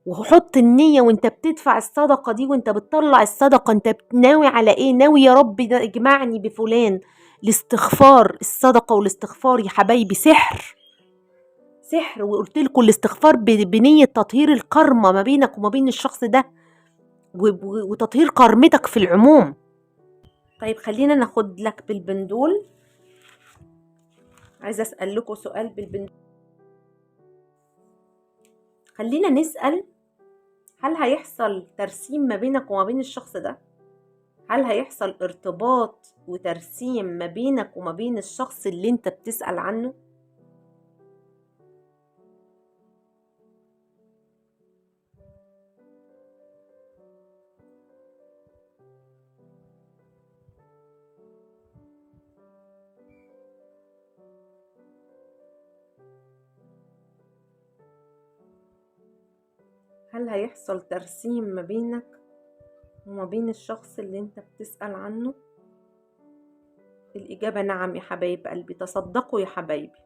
وحط النية وانت بتدفع الصدقة دي، وانت بتطلع الصدقة انت ناوي على ايه؟ ناوي يا رب ده اجمعني بفلان. الاستغفار، الصدقة والاستغفار يا حبايبي سحر، سحر. وقلت لكم الاستغفار بنية تطهير الكرمة ما بينك وما بين الشخص ده، وتطهير كرمتك في العموم. طيب خلينا ناخد لك بالبندول، عايزة أسأل لكم سؤال بالبندول. خلينا نسأل، هل هيحصل ترسيم ما بينك وما بين الشخص ده؟ هل هيحصل ارتباط وترسيم ما بينك وما بين الشخص اللي انت بتسأل عنه؟ هل هيحصل ترسيم ما بينك وما بين الشخص اللي انت بتسأل عنه؟ الإجابة نعم يا حبايب قلبي. تصدقوا يا حبايبي،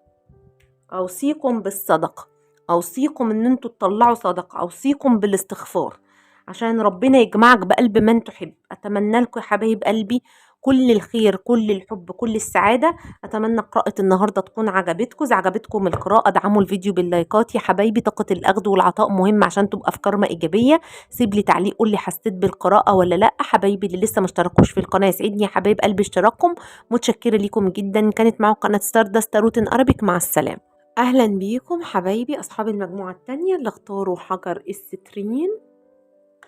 أوصيكم بالصدقة، أوصيكم إن انتوا تطلعوا صدقة، أوصيكم بالاستغفار. عشان ربنا يجمعك بقلب من تحب. اتمنى لكم يا حبايب قلبي كل الخير، كل الحب، كل السعادة. اتمنى قراءة النهاردة تكون عجبتكم. اذا عجبتكم القراءة ادعموا الفيديو باللايكات يا حبايبي. طاقة الاخذ والعطاء مهم عشان تبقى في كارما ايجابية. سيب لي تعليق، قول لي حسيت بالقراءة ولا لا. حبايبي اللي لسه ما اشتركوش في القناة يسعدني يا حبايب قلبي اشتراككم، متشكرة ليكم جدا. كانت معاكم قناة Stardust Tarot in Arabic، مع السلامة. اهلا بيكم حبايبي اصحاب المجموعة التانية اللي اختاروا حجر السترين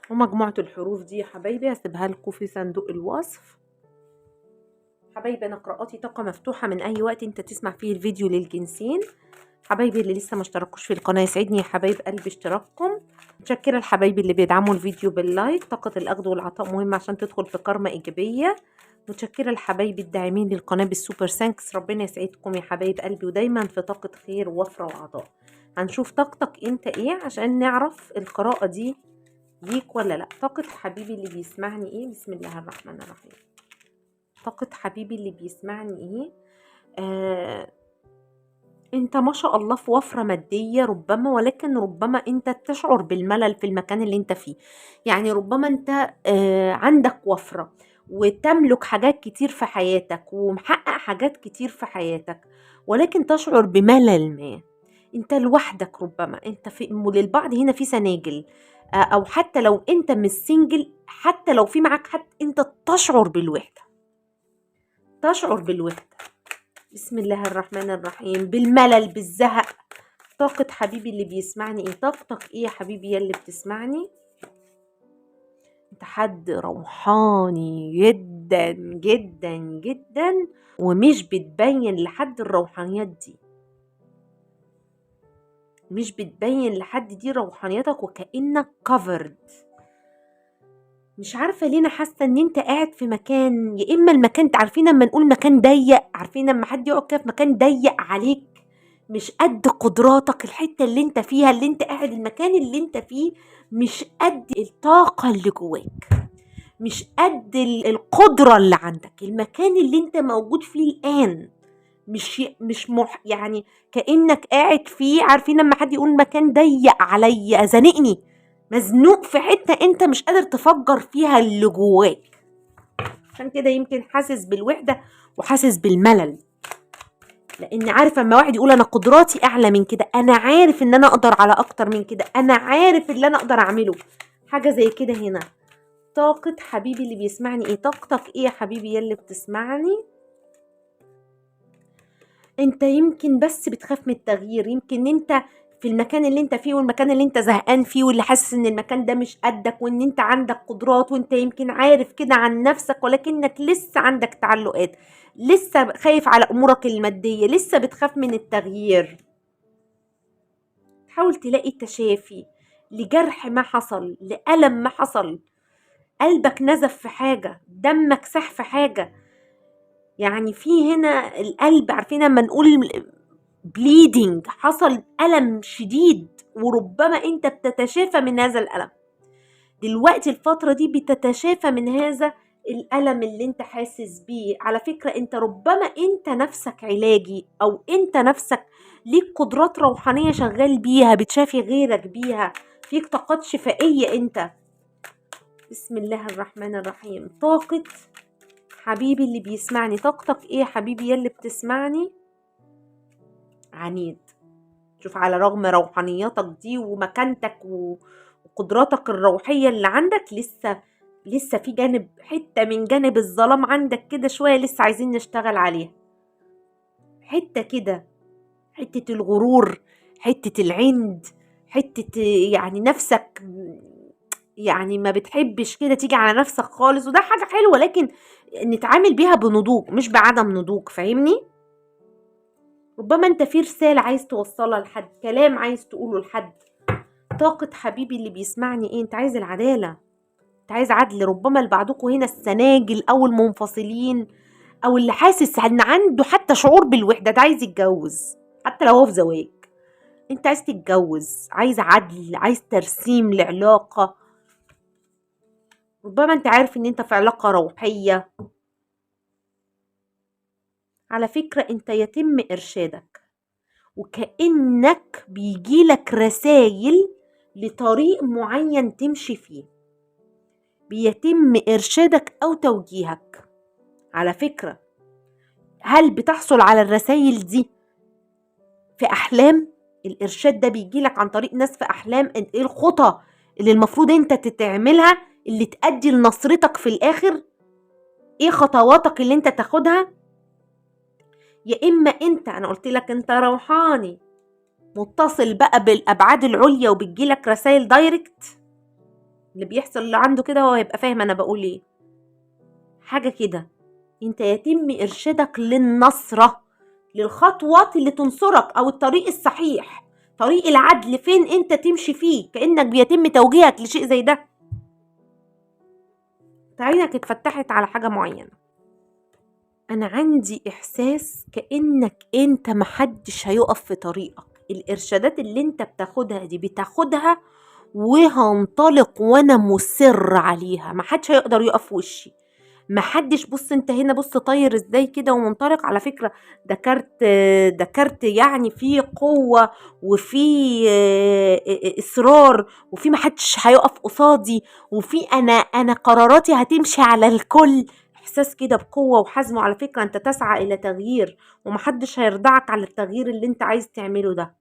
ومجموعة الحروف دي يا حبايبي، هسيبها لكم في صندوق الوصف. حبايبي انا قراءاتي طاقة مفتوحة من اي وقت انت تسمع فيه الفيديو للجنسين. حبايبي اللي لسه ما اشتركوش في القناة يسعدني يا حبايب قلبي اشتراككم. متشكرة لحبايبي اللي بيدعموا الفيديو بال like. طاقة الاخذ والعطاء مهمة عشان تدخل في كارما ايجابية. متشكرة لحبايبي الداعمين للقناة بال super thanks، ربنا يسعدكم يا حبايب قلبي، ودايما في طاقة خير ووفرة وعطاء. هنشوف طاقتك انت ايه عشان نعرف القراءة دي ليك ولا لا. طاقة حبيبي اللي بيسمعني ايه؟ بسم الله الرحمن الرحيم. طاقة حبيبي اللي بيسمعني ايه؟ انت ما شاء الله في وفرة مادية ربما، ولكن ربما انت تشعر بالملل في المكان اللي انت فيه. يعني ربما انت عندك وفرة وتملك حاجات كتير في حياتك ومحقق حاجات كتير في حياتك، ولكن تشعر بملل ما. انت لوحدك، ربما انت في للبعض هنا في single، او حتى لو انت مش single، حتى لو في معاك حد انت تشعر بالوحدة، تشعر بالوحدة. بسم الله الرحمن الرحيم. بالملل، بالزهق. طاقة حبيبي اللي بيسمعني ايه؟ طاقتك ايه يا حبيبي يا اللي بتسمعني؟ انت حد روحاني جدا جدا جدا، ومش بتبين لحد الروحانيات دي، مش بتبين لحد دي روحانيتك، وكأنك covered. مش عارفة ليه أنا حاسة إن أنت قاعد في مكان، يا إما المكان، عارفين لما نقول مكان ضيق، عارفين لما حد يقعد كده في مكان ضيق عليك مش قد قدراتك، الحتة اللي أنت فيها، اللي أنت قاعد، المكان اللي أنت فيه مش قد الطاقة اللي جواك، مش قد القدرة اللي عندك، المكان اللي أنت موجود فيه الآن مش يعني كأنك قاعد فيه. عارفين لما حد يقول مكان ضيق عليا، زنقني، مزنوق في حتة انت مش قادر تفجر فيها اللي جواك، عشان كده يمكن حاسس بالوحدة وحاسس بالملل. لان عارف اما واحد يقول انا قدراتي اعلى من كده، انا عارف ان انا اقدر على اكتر من كده، انا عارف اللي انا اقدر اعمله، حاجة زي كده. هنا طاقة حبيبي اللي بيسمعني ايه؟ طاقتك ايه يا حبيبي يلي بتسمعني؟ انت يمكن بس بتخاف من التغيير، يمكن انت في المكان اللي انت فيه والمكان اللي انت زهقان فيه واللي حاسس ان المكان ده مش قدك وان انت عندك قدرات وانت يمكن عارف كده عن نفسك، ولكنك لسه عندك تعلقات، لسه خايف على امورك المادية، لسه بتخاف من التغيير. تحاول تلاقي تشافي لجرح ما حصل، لألم ما حصل، قلبك نزف في حاجة، دمك سح في حاجة. يعني في هنا القلب، عارفين لما نقول bleeding، حصل ألم شديد، وربما أنت بتتشافى من هذا الألم دلوقتي، الفترة دي بتتشافى من هذا الألم اللي أنت حاسس بيه. على فكرة أنت ربما أنت نفسك علاجي، أو أنت نفسك ليك قدرات روحانية شغال بيها، بتشافي غيرك بيها، فيك طاقات شفائية أنت. بسم الله الرحمن الرحيم. طاقة حبيبي اللي بيسمعني، طاقتك ايه يا حبيبي يلي بتسمعني؟ عنيد. شوف، على رغم روحانياتك دي ومكانتك وقدراتك الروحية اللي عندك، لسه في جانب، حتة من جانب الظلام عندك كده شوية لسه عايزين نشتغل عليها، حتة كده، حتة الغرور، حتة العند، حتة يعني نفسك، يعني ما بتحبش كده تيجي على نفسك خالص، وده حاجة حلوة لكن نتعامل بيها بنضوج مش بعدم نضوج، فاهمني؟ ربما انت في رسالة عايز توصلها لحد، كلام عايز تقوله لحد. طاقة حبيبي اللي بيسمعني ايه؟ انت عايز العدالة، انت عايز عدل. ربما لبعضكم هنا ال single او المنفصلين او اللي حاسس ان عنده حتى شعور بالوحدة، ده عايز يتجوز حتى لو هو في زواج. انت عايز تتجوز، عايز عدل، عايز ترسيم لعلاقة. ربما انت عارف ان انت في علاقة روحية. على فكرة انت يتم ارشادك، وكأنك بيجيلك رسائل لطريق معين تمشي فيه. بيتم إرشادك أو توجيهك. على فكرة، هل بتحصل على الرسائل دي في أحلام؟ الإرشاد ده بيجيلك عن طريق ناس في أحلام. إيه الخطى اللي المفروض أنت تتعملها اللي تؤدي لنصرتك في الآخر؟ إيه خطواتك اللي أنت تاخدها؟ يا إما أنت، أنا قلت لك أنت روحاني متصل بقى بالأبعاد العليا وبتجيلك رسائل direct. اللي بيحصل اللي عنده كده هو هيبقى فاهم أنا بقول إيه. حاجة كده أنت يتم إرشادك للنصرة، للخطوات اللي تنصرك أو الطريق الصحيح، طريق العدل فين أنت تمشي فيه، كأنك بيتم توجيهك لشيء زي ده. عينك اتفتحت على حاجة معينة. أنا عندي إحساس كأنك أنت محدش هيقف في طريقك. الإرشادات اللي أنت بتاخدها دي بتاخدها وهنطلق وأنا مصر عليها، محدش هيقدر يقف في وشي، محدش. بص أنت هنا، بص طاير إزاي كده ومنطلق. على فكرة ده كارت، ده كارت يعني فيه قوة وفيه إصرار، وفيه محدش هيقف قصادي، وفيه أنا قراراتي هتمشي على الكل. إحساس كده بقوة وحزم. وعلى فكرة أنت تسعى إلى تغيير ومحدش هيرضعك على التغيير اللي أنت عايز تعمله ده.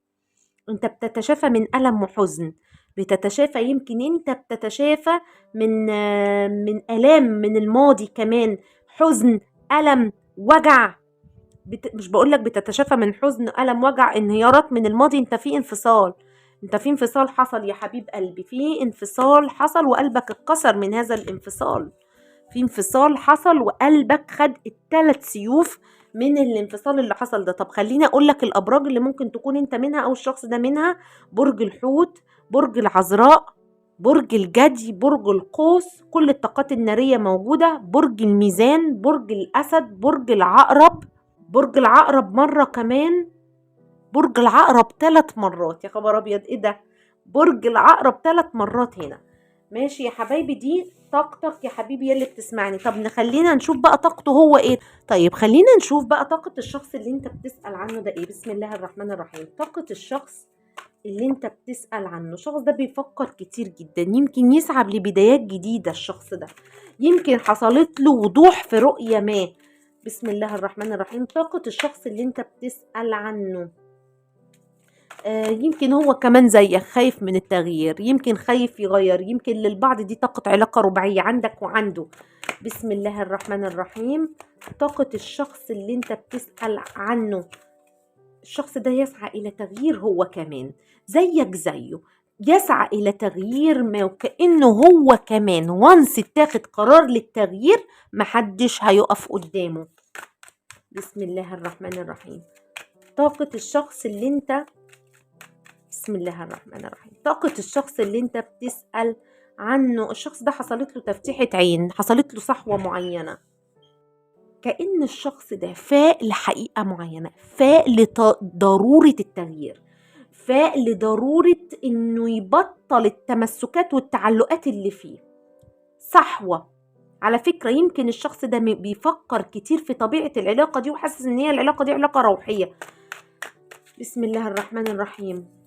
أنت بتتشافى من ألم وحزن، بتتشافى، يمكن أنت بتتشافى من آلام من الماضي كمان، حزن، ألم، وجع. مش بقولك بتتشافى من حزن، ألم، وجع، انهيارات من الماضي. أنت في انفصال، أنت في انفصال حصل يا حبيب قلبي، في انفصال حصل وقلبك اتكسر من هذا الانفصال. في انفصال حصل وقلبك خد التلات سيوف من الانفصال اللي حصل ده. طب خليني اقول لك الابراج اللي ممكن تكون انت منها او الشخص ده منها: برج الحوت، برج العذراء، برج الجدي، برج القوس، كل الطاقات النارية موجودة، برج الميزان، برج الأسد، برج العقرب، برج العقرب مرة كمان، برج العقرب 3 مرات. يا خبر أبيض، إيه ده؟ برج العقرب 3 مرات هنا. ماشي يا حبايبي، دي طاقتك يا حبيبي يلي بتسمعني. طب نخلينا نشوف بقى طاقته هو ايه. طيب خلينا نشوف بقى طاقة الشخص اللي انت بتسأل عنه ده ايه. بسم الله الرحمن الرحيم. طاقة الشخص اللي انت بتسأل عنه، الشخص ده بيفكر كتير جدا، يمكن يسعى لبدايات جديدة. الشخص ده يمكن حصلت له وضوح في رؤية ما. بسم الله الرحمن الرحيم. طاقة الشخص اللي انت بتسأل عنه، يمكن هو كمان زيك خايف من التغيير، يمكن خايف يغير، يمكن للبعض دي طاقة علاقة رباعية عندك وعنده. بسم الله الرحمن الرحيم. طاقة الشخص اللي انت بتسأل عنه، الشخص ده يسعى إلى تغيير، هو كمان زيك زيه يسعى إلى تغيير ما، وكأنه هو كمان وانس اتاخد قرار للتغيير محدش هيقف قدامه. بسم الله الرحمن الرحيم. طاقة الشخص اللي انت، بسم الله الرحمن الرحيم، طاقة الشخص اللي انت بتسأل عنه، الشخص ده حصلت له تفتيحة عين، حصلت له صحوة معينة، كأن الشخص ده فاق لحقيقة معينة، فاق لضرورة التغيير، فاق لضرورة انه يبطل التمسكات والتعلقات اللي فيه. صحوة. على فكرة يمكن الشخص ده بيفكر كتير في طبيعة العلاقة دي، وحاسس ان هي العلاقة دي علاقة روحية. بسم الله الرحمن الرحيم.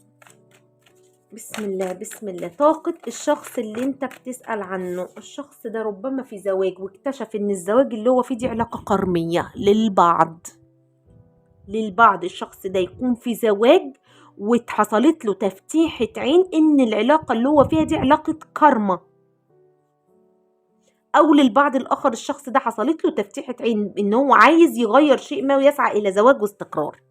بسم الله، بسم الله. طاقة الشخص اللي انت بتسأل عنه، الشخص ده ربما في زواج واكتشف ان الزواج اللي هو فيه دي علاقة كرمية. للبعض الشخص ده يكون في زواج واتحصلت له تفتيحة عين ان العلاقة اللي هو فيها دي علاقة كارما، او للبعض الاخر الشخص ده حصلت له تفتيحة عين ان هو عايز يغير شيء ما ويسعى الى زواج واستقرار.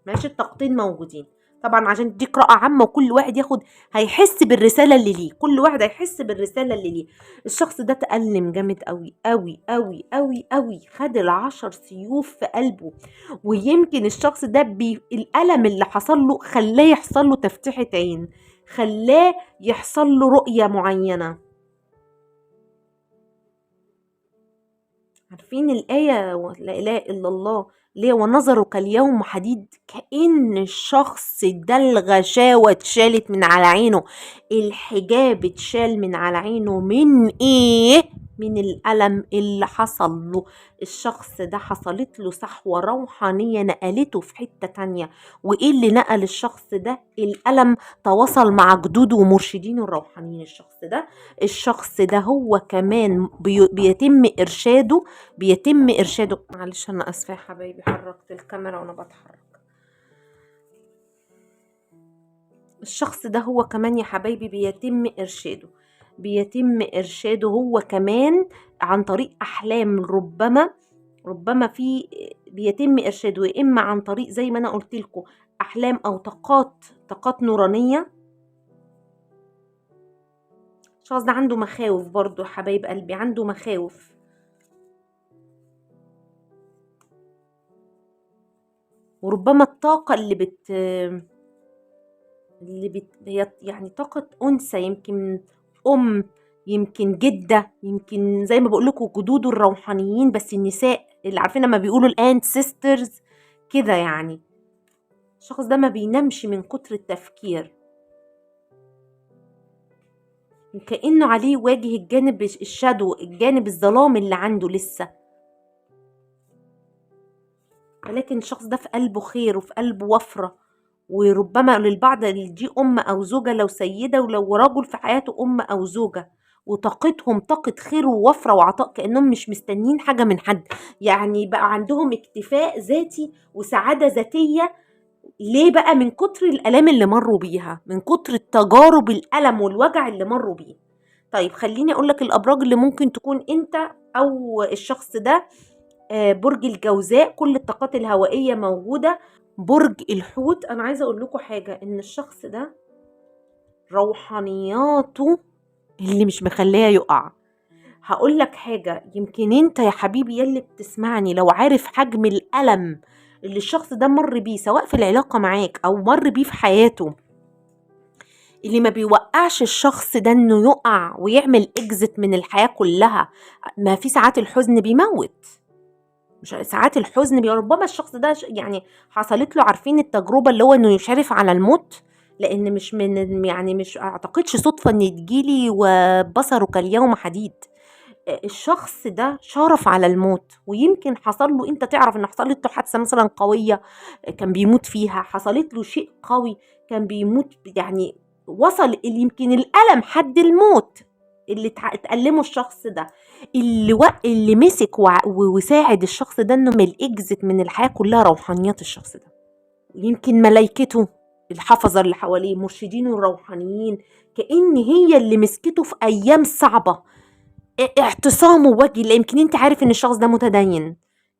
ماشي، الطاقتين موجودين طبعا عشان دي قراءة عامة، وكل واحد ياخد هيحس بالرسالة اللي ليه، كل واحد هيحس بالرسالة اللي ليه. الشخص ده تألم جامد قوي قوي قوي قوي قوي، خد ال10 سيوف في قلبه، ويمكن الشخص ده الألم اللي حصل له خلاه يحصل له تفتيحة عين، خلاه يحصل له رؤية معينة. عارفين الآية لا إله إلا الله ليه ونظرك اليوم حديد؟ كأن الشخص ده الغشاوة اتشالت من على عينه، الحجاب اتشال من على عينه من ايه؟ من الألم اللي حصل له. الشخص ده حصلت له صحوة روحانية نقلته في حتة تانية. وإيه اللي نقل الشخص ده؟ الألم. تواصل مع جدوده ومرشدينه الروحانيين. الشخص ده هو كمان بيتم إرشاده، بيتم إرشاده. معلش أنا آسفة يا حبايبي، حركت الكاميرا وأنا بتحرك. الشخص ده هو كمان يا حبايبي بيتم إرشاده، بيتم إرشاده هو كمان عن طريق أحلام. ربما في بيتم إرشاده يا إما عن طريق زي ما أنا قلت لكم أحلام أو طاقات نورانية. الشخص ده عنده مخاوف برضو يا حبايب قلبي، عنده مخاوف. وربما الطاقة اللي هي يعني طاقة أنثى، يمكن أم، يمكن جدة، يمكن زي ما بقول لكم جدوده الروحانيين، بس النساء اللي عارفين لما بيقولوا ال ancestors كده. يعني الشخص ده ما بينامش من كتر التفكير، وكأنه عليه واجه الجانب ال shadow، الجانب الظلام اللي عنده لسه. ولكن الشخص ده في قلبه خير وفي قلبه وفرة. وربما للبعض دي أم أو زوجة لو سيدة، ولو رجل في حياته أم أو زوجة، وطاقتهم طاقة خير ووفرة وعطاء، كأنهم مش مستنيين حاجة من حد. يعني بقى عندهم اكتفاء ذاتي وسعادة ذاتية. ليه بقى؟ من كتر الآلام اللي مروا بيها، من كتر التجارب، الألم والوجع اللي مروا بيه. طيب خليني أقول لك الأبراج اللي ممكن تكون أنت أو الشخص ده. برج الجوزاء، كل الطاقات الهوائية موجودة. برج الحوت، أنا عايزة أقول لكم حاجة، إن الشخص ده روحانياته اللي مش مخليه يقع. هقول لك حاجة، يمكن أنت يا حبيبي يلي بتسمعني لو عارف حجم الألم اللي الشخص ده مر بيه، سواء في العلاقة معاك أو مر بيه في حياته، اللي ما بيوقعش الشخص ده إنه يقع ويعمل exit من الحياة كلها. ما في ساعات الحزن بيموت، مش ساعات الحزن ربما الشخص ده يعني حصلت له، عارفين التجربة اللي هو إنه يشرف على الموت، لأن مش من يعني مش أعتقدش صدفة إن تجيلي وبصره كاليوم حديد. الشخص ده شرف على الموت، ويمكن حصل له، انت تعرف ان حصلت له حادثة مثلا قوية كان بيموت فيها، حصلت له شيء قوي كان بيموت، يعني وصل يمكن الألم حد الموت اللي اتألمه الشخص ده، اللي مسك وساعد الشخص ده انه من الاكزit من الحياة كلها روحانيات الشخص ده، يمكن ملايكته الحفظة اللي حواليه، مرشدينه الروحانيين، كأن هي اللي مسكته في أيام صعبة. اعتصامه بوجه الله، يمكن انت عارف ان الشخص ده متدين،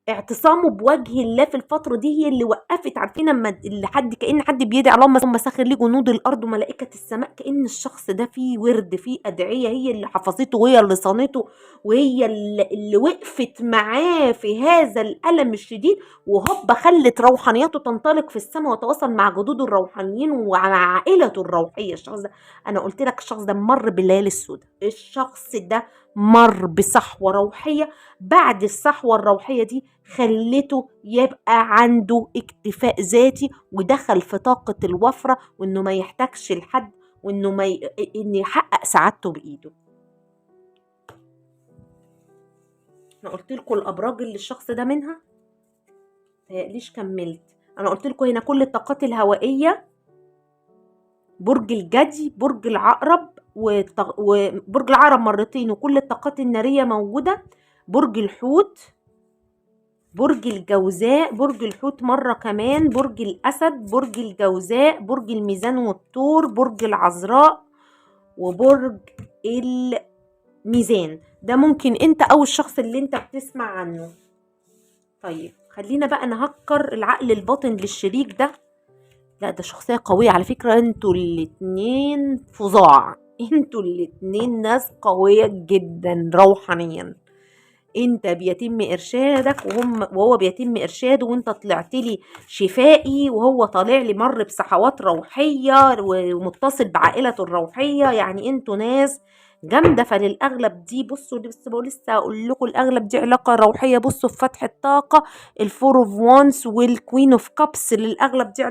اعتصامه بوجه الله في الفترة دي هي اللي وقفت. عارفين لما اللي حد كأن حد بيدعي اللهم سخر لي جنود الأرض وملائكة السماء، كأن الشخص ده فيه ورد، فيه أدعية، هي اللي حفظته وهي اللي صانته وهي اللي وقفت معاه في هذا الألم الشديد، وهوب خلت روحانيته تنطلق في السماء وتواصل مع جدوده الروحانيين ومع عائلته الروحية. الشخص ده أنا قلت لك الشخص ده مر بالليالي السوداء، الشخص ده مر بصحوة روحية، بعد الصحوة الروحية دي خلته يبقى عنده اكتفاء ذاتي ودخل في طاقة الوفرة، وانه ما يحتاجش لحد، وانه ما ان يحقق سعادته بإيده. انا قلت لكم الابراج اللي الشخص ده منها، متهيأليش كملت. انا قلت لكم هنا كل الطاقات الهوائية، برج الجدي، برج العقرب، وبرج العقرب مرتين، وكل الطاقات النارية موجودة، برج الحوت، برج الجوزاء، برج الحوت مرة كمان، برج الأسد، برج الجوزاء، برج الميزان والثور، برج العذراء، وبرج الميزان. ده ممكن انت او الشخص اللي انت بتسمع عنه. طيب خلينا بقى نهكر العقل الباطن للشريك ده. لا ده شخصية قوية على فكرة، انتوا الاتنين فظاع، انتوا الاتنين ناس قوية جدا روحانيا. انت بيتم ارشادك وهو بيتم ارشاده، وانت طلعت لي شفائي وهو طالع لي مر بصحوات روحية ومتصل بعائلته الروحية. يعني انتوا ناس جامدة. فللأغلب دي بصوا، بس بقول لسه هقول لكم الأغلب دي علاقة روحية. بصوا في فتح الطاقة ال Four of Wands وال Queen of Cups، للأغلب دي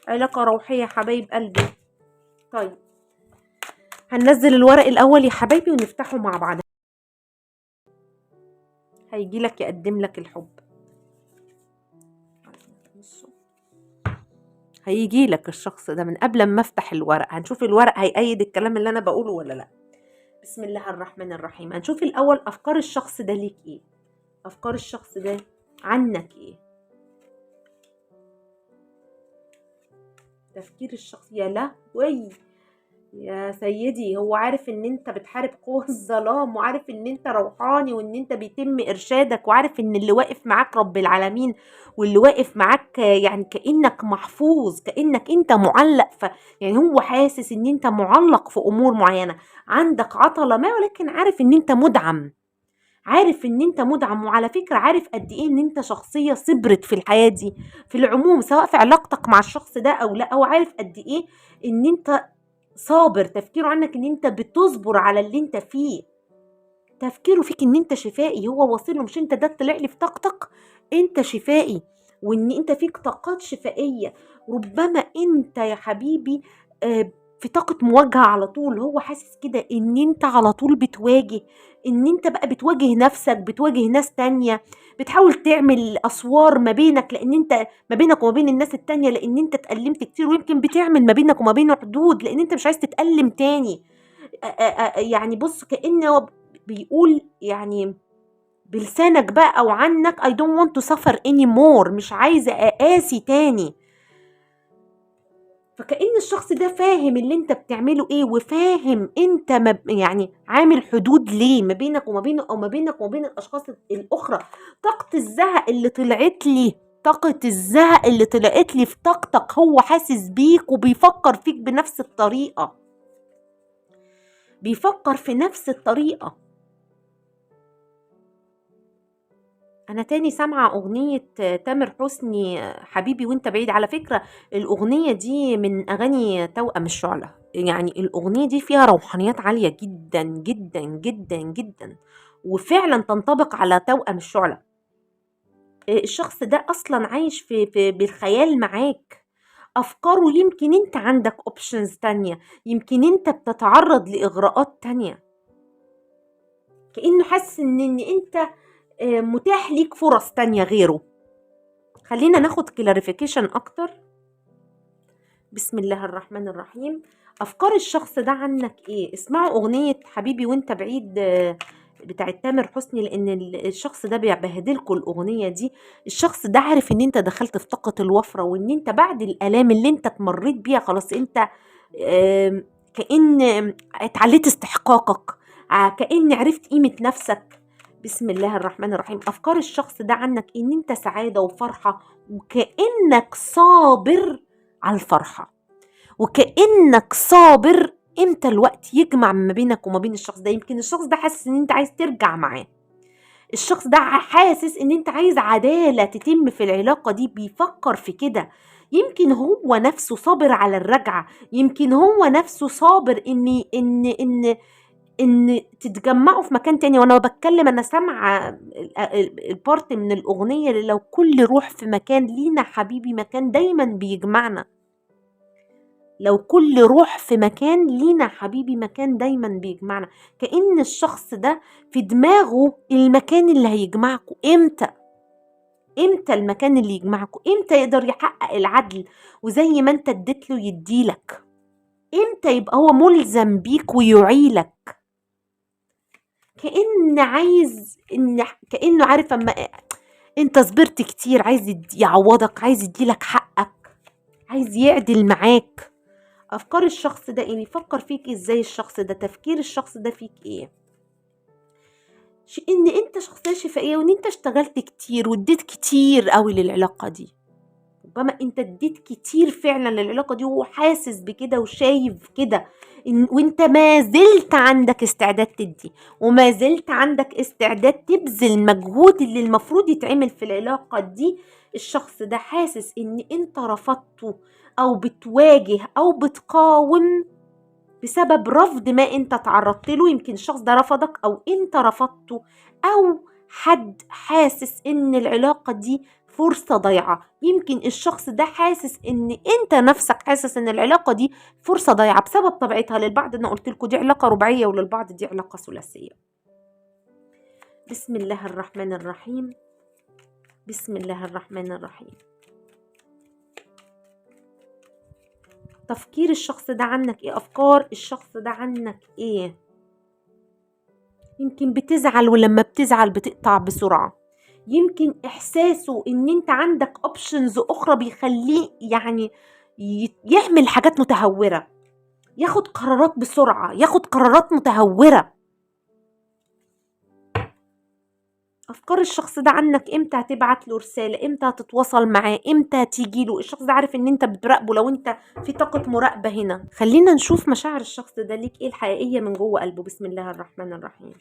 علاقة روحية حبايب قلبي. طيب هننزل الورق الأول يا حبايبي ونفتحه مع بعض. هيجي لك يقدم لك الحب. هيجي لك الشخص ده من قبل ما افتح الورق. هنشوف الورق هيأيد الكلام اللي انا بقوله ولا لا. بسم الله الرحمن الرحيم. هنشوف الاول افكار الشخص ده ليك ايه، افكار الشخص ده عنك ايه، تفكير الشخص. يا لهوي يا سيدي، هو عارف ان انت بتحارب قوى الظلام، وعارف ان انت روحاني، وان انت بيتم ارشادك، وعارف ان اللي واقف معاك رب العالمين، واللي واقف معاك يعني كأنك محفوظ، كأنك انت معلق. يعني هو حاسس ان انت معلق في امور معينة، عندك عطلة ما، ولكن عارف ان انت مدعم، عارف ان انت مدعم. وعلى فكرة عارف قد ايه ان انت شخصية صبرت في الحياة دي في العموم، سواء في علاقتك مع الشخص ده او لا، هو عارف قد ايه ان انت صابر. تفكيره عنك ان انت بتصبر على اللي انت فيه، تفكيره فيك ان انت شفائي، هو واصل له، مش انت ده طلع لي في طاقتك، انت شفائي، وان انت فيك طاقات شفائية. ربما انت يا حبيبي في طاقة مواجهة على طول، هو حاسس كده ان انت على طول بتواجه، ان انت بقى بتواجه نفسك، بتواجه ناس تانية، بتحاول تعمل اسوار ما بينك، لان انت ما بينك وما بين الناس التانية، لان انت اتألمت كتير، ويمكن بتعمل ما بينك وما بينه حدود لان انت مش عايز تتألم تاني. يعني بص، كأنه بيقول يعني بلسانك بقى او عنك I don't want to suffer anymore، مش عايزة اقاسي تاني. فكأن الشخص ده فاهم اللي انت بتعمله ايه، وفاهم انت ما يعني عامل حدود ليه ما بينك وما بينه، او ما بينك وما بين الاشخاص الاخرى. طاقة الزهق اللي طلعت لي، طاقة الزهق اللي طلعت لي في طاقتك، هو حاسس بيك وبيفكر فيك بنفس الطريقة، بيفكر في نفس الطريقة. أنا تاني سامعة أغنية تامر حسني حبيبي وانت بعيد. على فكرة الأغنية دي من أغاني توأم الشعلة، يعني الأغنية دي فيها روحانيات عالية جدا جدا جدا جدا، وفعلا تنطبق على توأم الشعلة. الشخص ده أصلا عايش في بالخيال معاك، أفكاره يمكن انت عندك options تانية، يمكن انت بتتعرض لإغراءات تانية، كأنه حاسس إن انت متاح ليك فرص تانية غيره. خلينا ناخد clarification أكتر. بسم الله الرحمن الرحيم. أفكار الشخص ده عنك إيه؟ اسمعوا أغنية حبيبي وانت بعيد بتاعت تامر حسني، لأن الشخص ده بيبهدلكوا الأغنية دي. الشخص ده عارف إن انت دخلت في طاقة الوفرة، وإن انت بعد الآلام اللي انت اتمريت بيها خلاص انت كأن اتعليت استحقاقك، كأن عرفت قيمة نفسك. بسم الله الرحمن الرحيم. أفكار الشخص ده عنك إن أنت سعادة وفرحة، وكأنك صابر على الفرحة، وكأنك صابر إمتى الوقت يجمع ما بينك وما بين الشخص ده. يمكن الشخص ده حاسس إن أنت عايز ترجع معاه، الشخص ده حاسس إن أنت عايز عدالة تتم في العلاقة دي، بيفكر في كده. يمكن هو نفسه صابر على الرجعة، يمكن هو نفسه صابر إن إن إن إن تتجمعوا في مكان تاني. وأنا بتكلم أنا سامعة البارت من الأغنية اللي لو كل روح في مكان لينا حبيبي مكان دايما بيجمعنا، لو كل روح في مكان لينا حبيبي مكان دايما بيجمعنا. كأن الشخص ده في دماغه المكان اللي هيجمعكم امتى، امتى المكان اللي يجمعكم، امتى يقدر يحقق العدل وزي ما انت اديت له يديلك، امتى يبقى هو ملزم بيك ويعيلك. كأن عايز إن كأنه عارف أما أنت صبرت كتير، عايز يعوضك، عايز يديلك حقك، عايز يعدل معاك. أفكار الشخص ده إيه؟ بيفكر فيك إزاي الشخص ده؟ تفكير الشخص ده فيك إيه؟ إن أنت شخصية شفائية، وإن أنت اشتغلت كتير واديت كتير قوي للعلاقة دي. ربما أنت اديت كتير فعلا للعلاقة دي، وهو حاسس بكده وشايف كده، وانت ما زلت عندك استعداد تدي، وما زلت عندك استعداد تبذل المجهود اللي المفروض يتعمل في العلاقة دي. الشخص ده حاسس ان انت رفضته او بتواجه او بتقاوم بسبب رفض ما انت تعرضت له. يمكن الشخص ده رفضك او انت رفضته، او حد حاسس ان العلاقة دي فرصة ضايعة. يمكن الشخص ده حاسس ان انت نفسك حاسس ان العلاقة دي فرصة ضايعة بسبب طبيعتها. للبعض انا قلت لكم دي علاقة رباعية، وللبعض دي علاقة ثلاثية. بسم الله الرحمن الرحيم، بسم الله الرحمن الرحيم. تفكير الشخص ده عنك ايه؟ افكار الشخص ده عنك ايه؟ يمكن بتزعل، ولما بتزعل بتقطع بسرعة. يمكن احساسه ان انت عندك options اخرى بيخليه يعني يعمل حاجات متهورة، ياخد قرارات بسرعة، ياخد قرارات متهورة. افكار الشخص ده عنك، امتى هتبعت له رسالة، امتى هتتواصل معاه، امتى هتيجي له. الشخص ده عارف ان انت بتراقبه، لو انت في طاقة مراقبة هنا. خلينا نشوف مشاعر الشخص ده ليك ايه الحقيقية من جوه قلبه. بسم الله الرحمن الرحيم.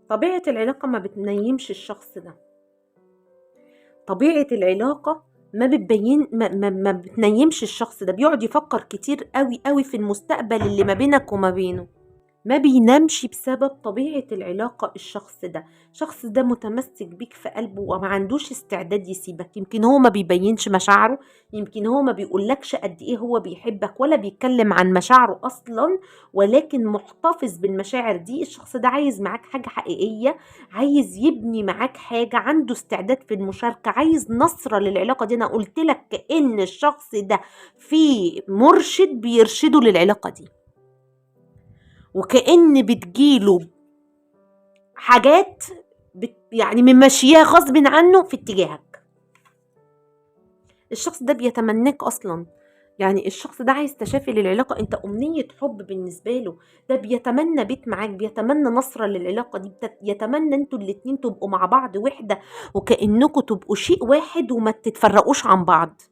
طبيعة العلاقة ما بتنيمش الشخص ده، طبيعة العلاقة ما بتبين، ما بتنيمش الشخص ده. بيقعد يفكر كتير قوي قوي في المستقبل اللي ما بينك وما بينه، ما بينامش بسبب طبيعة العلاقة. الشخص ده، الشخص ده متمسك بيك في قلبه وما عندوش استعداد يسيبك. يمكن هو ما بيبينش مشاعره، يمكن هو ما بيقولكش قد ايه هو بيحبك ولا بيتكلم عن مشاعره اصلا، ولكن محتفظ بالمشاعر دي. الشخص ده عايز معاك حاجة حقيقية، عايز يبني معاك حاجة، عنده استعداد في المشاركة، عايز نصرة للعلاقة دي. انا قلت لك كأن الشخص ده في مرشد بيرشده للعلاقة دي، وكأن بتجيله حاجات يعني ممشياه غصب عنه في اتجاهك. الشخص ده بيتمناك أصلا، يعني الشخص ده عايز تشافي للعلاقة، انت أمنية حب بالنسبة له. ده بيتمنى بيت معاك، بيتمنى نصرة للعلاقة دي، يتمنى انتوا الاتنين تبقوا مع بعض وحدة، وكأنكوا تبقوا شيء واحد وما تتفرقوش عن بعض،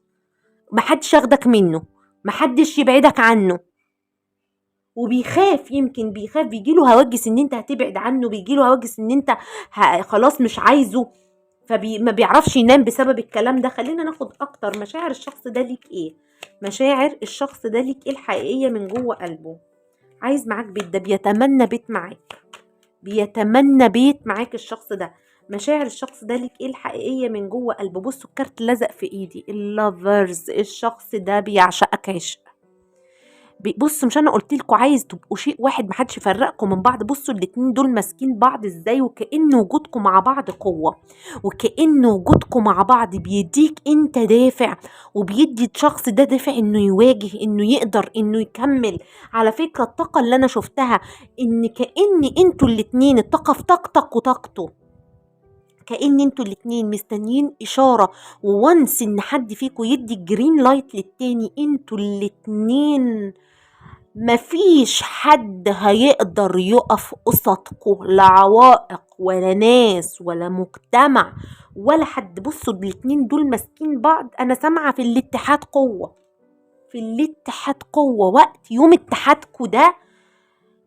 محدش ياخدك منه، محدش يبعدك عنه. وبيخاف، يمكن بيخاف، بيجيله هواجس ان انت هتبعد عنه، بيجيله هواجس ان انت خلاص مش عايزه، فما بيعرفش ينام بسبب الكلام ده. خلينا ناخد اكتر مشاعر الشخص ده ليك ايه، مشاعر الشخص ده ليك ايه الحقيقية من جوه قلبه. عايز معاك بيت، ده بيتمنى بيت معاك، بيتمنى بيت معاك الشخص ده. مشاعر الشخص ده ليك ايه الحقيقية من جوه قلبه. بصوا الكارت لزق في ايدي، ال Lovers. الشخص ده بيعشقك عشق. بصوا مش انا قلت لكم عايز تبقوا شيء واحد محدش يفرقكم من بعض. بصوا الاتنين دول ماسكين بعض ازاي، وكأن وجودكم مع بعض قوة، وكأن وجودكم مع بعض بيديك انت دافع، وبيدي الشخص ده دافع انه يواجه، انه يقدر، انه يكمل. على فكرة الطاقة اللي انا شفتها ان كأن انتوا الاتنين الطاقة في طاقتك وطاقته، كأن انتوا الاتنين مستنيين إشارة، وونس إن حد فيكم يدي ال green light للتاني. انتوا الاتنين مفيش حد هيقدر يقف قصادكم، لا عوائق ولا ناس ولا مجتمع ولا حد. بصوا الاتنين دول ماسكين بعض. أنا سامعة في الاتحاد قوة، في الاتحاد قوة. وقت يوم اتحادكم ده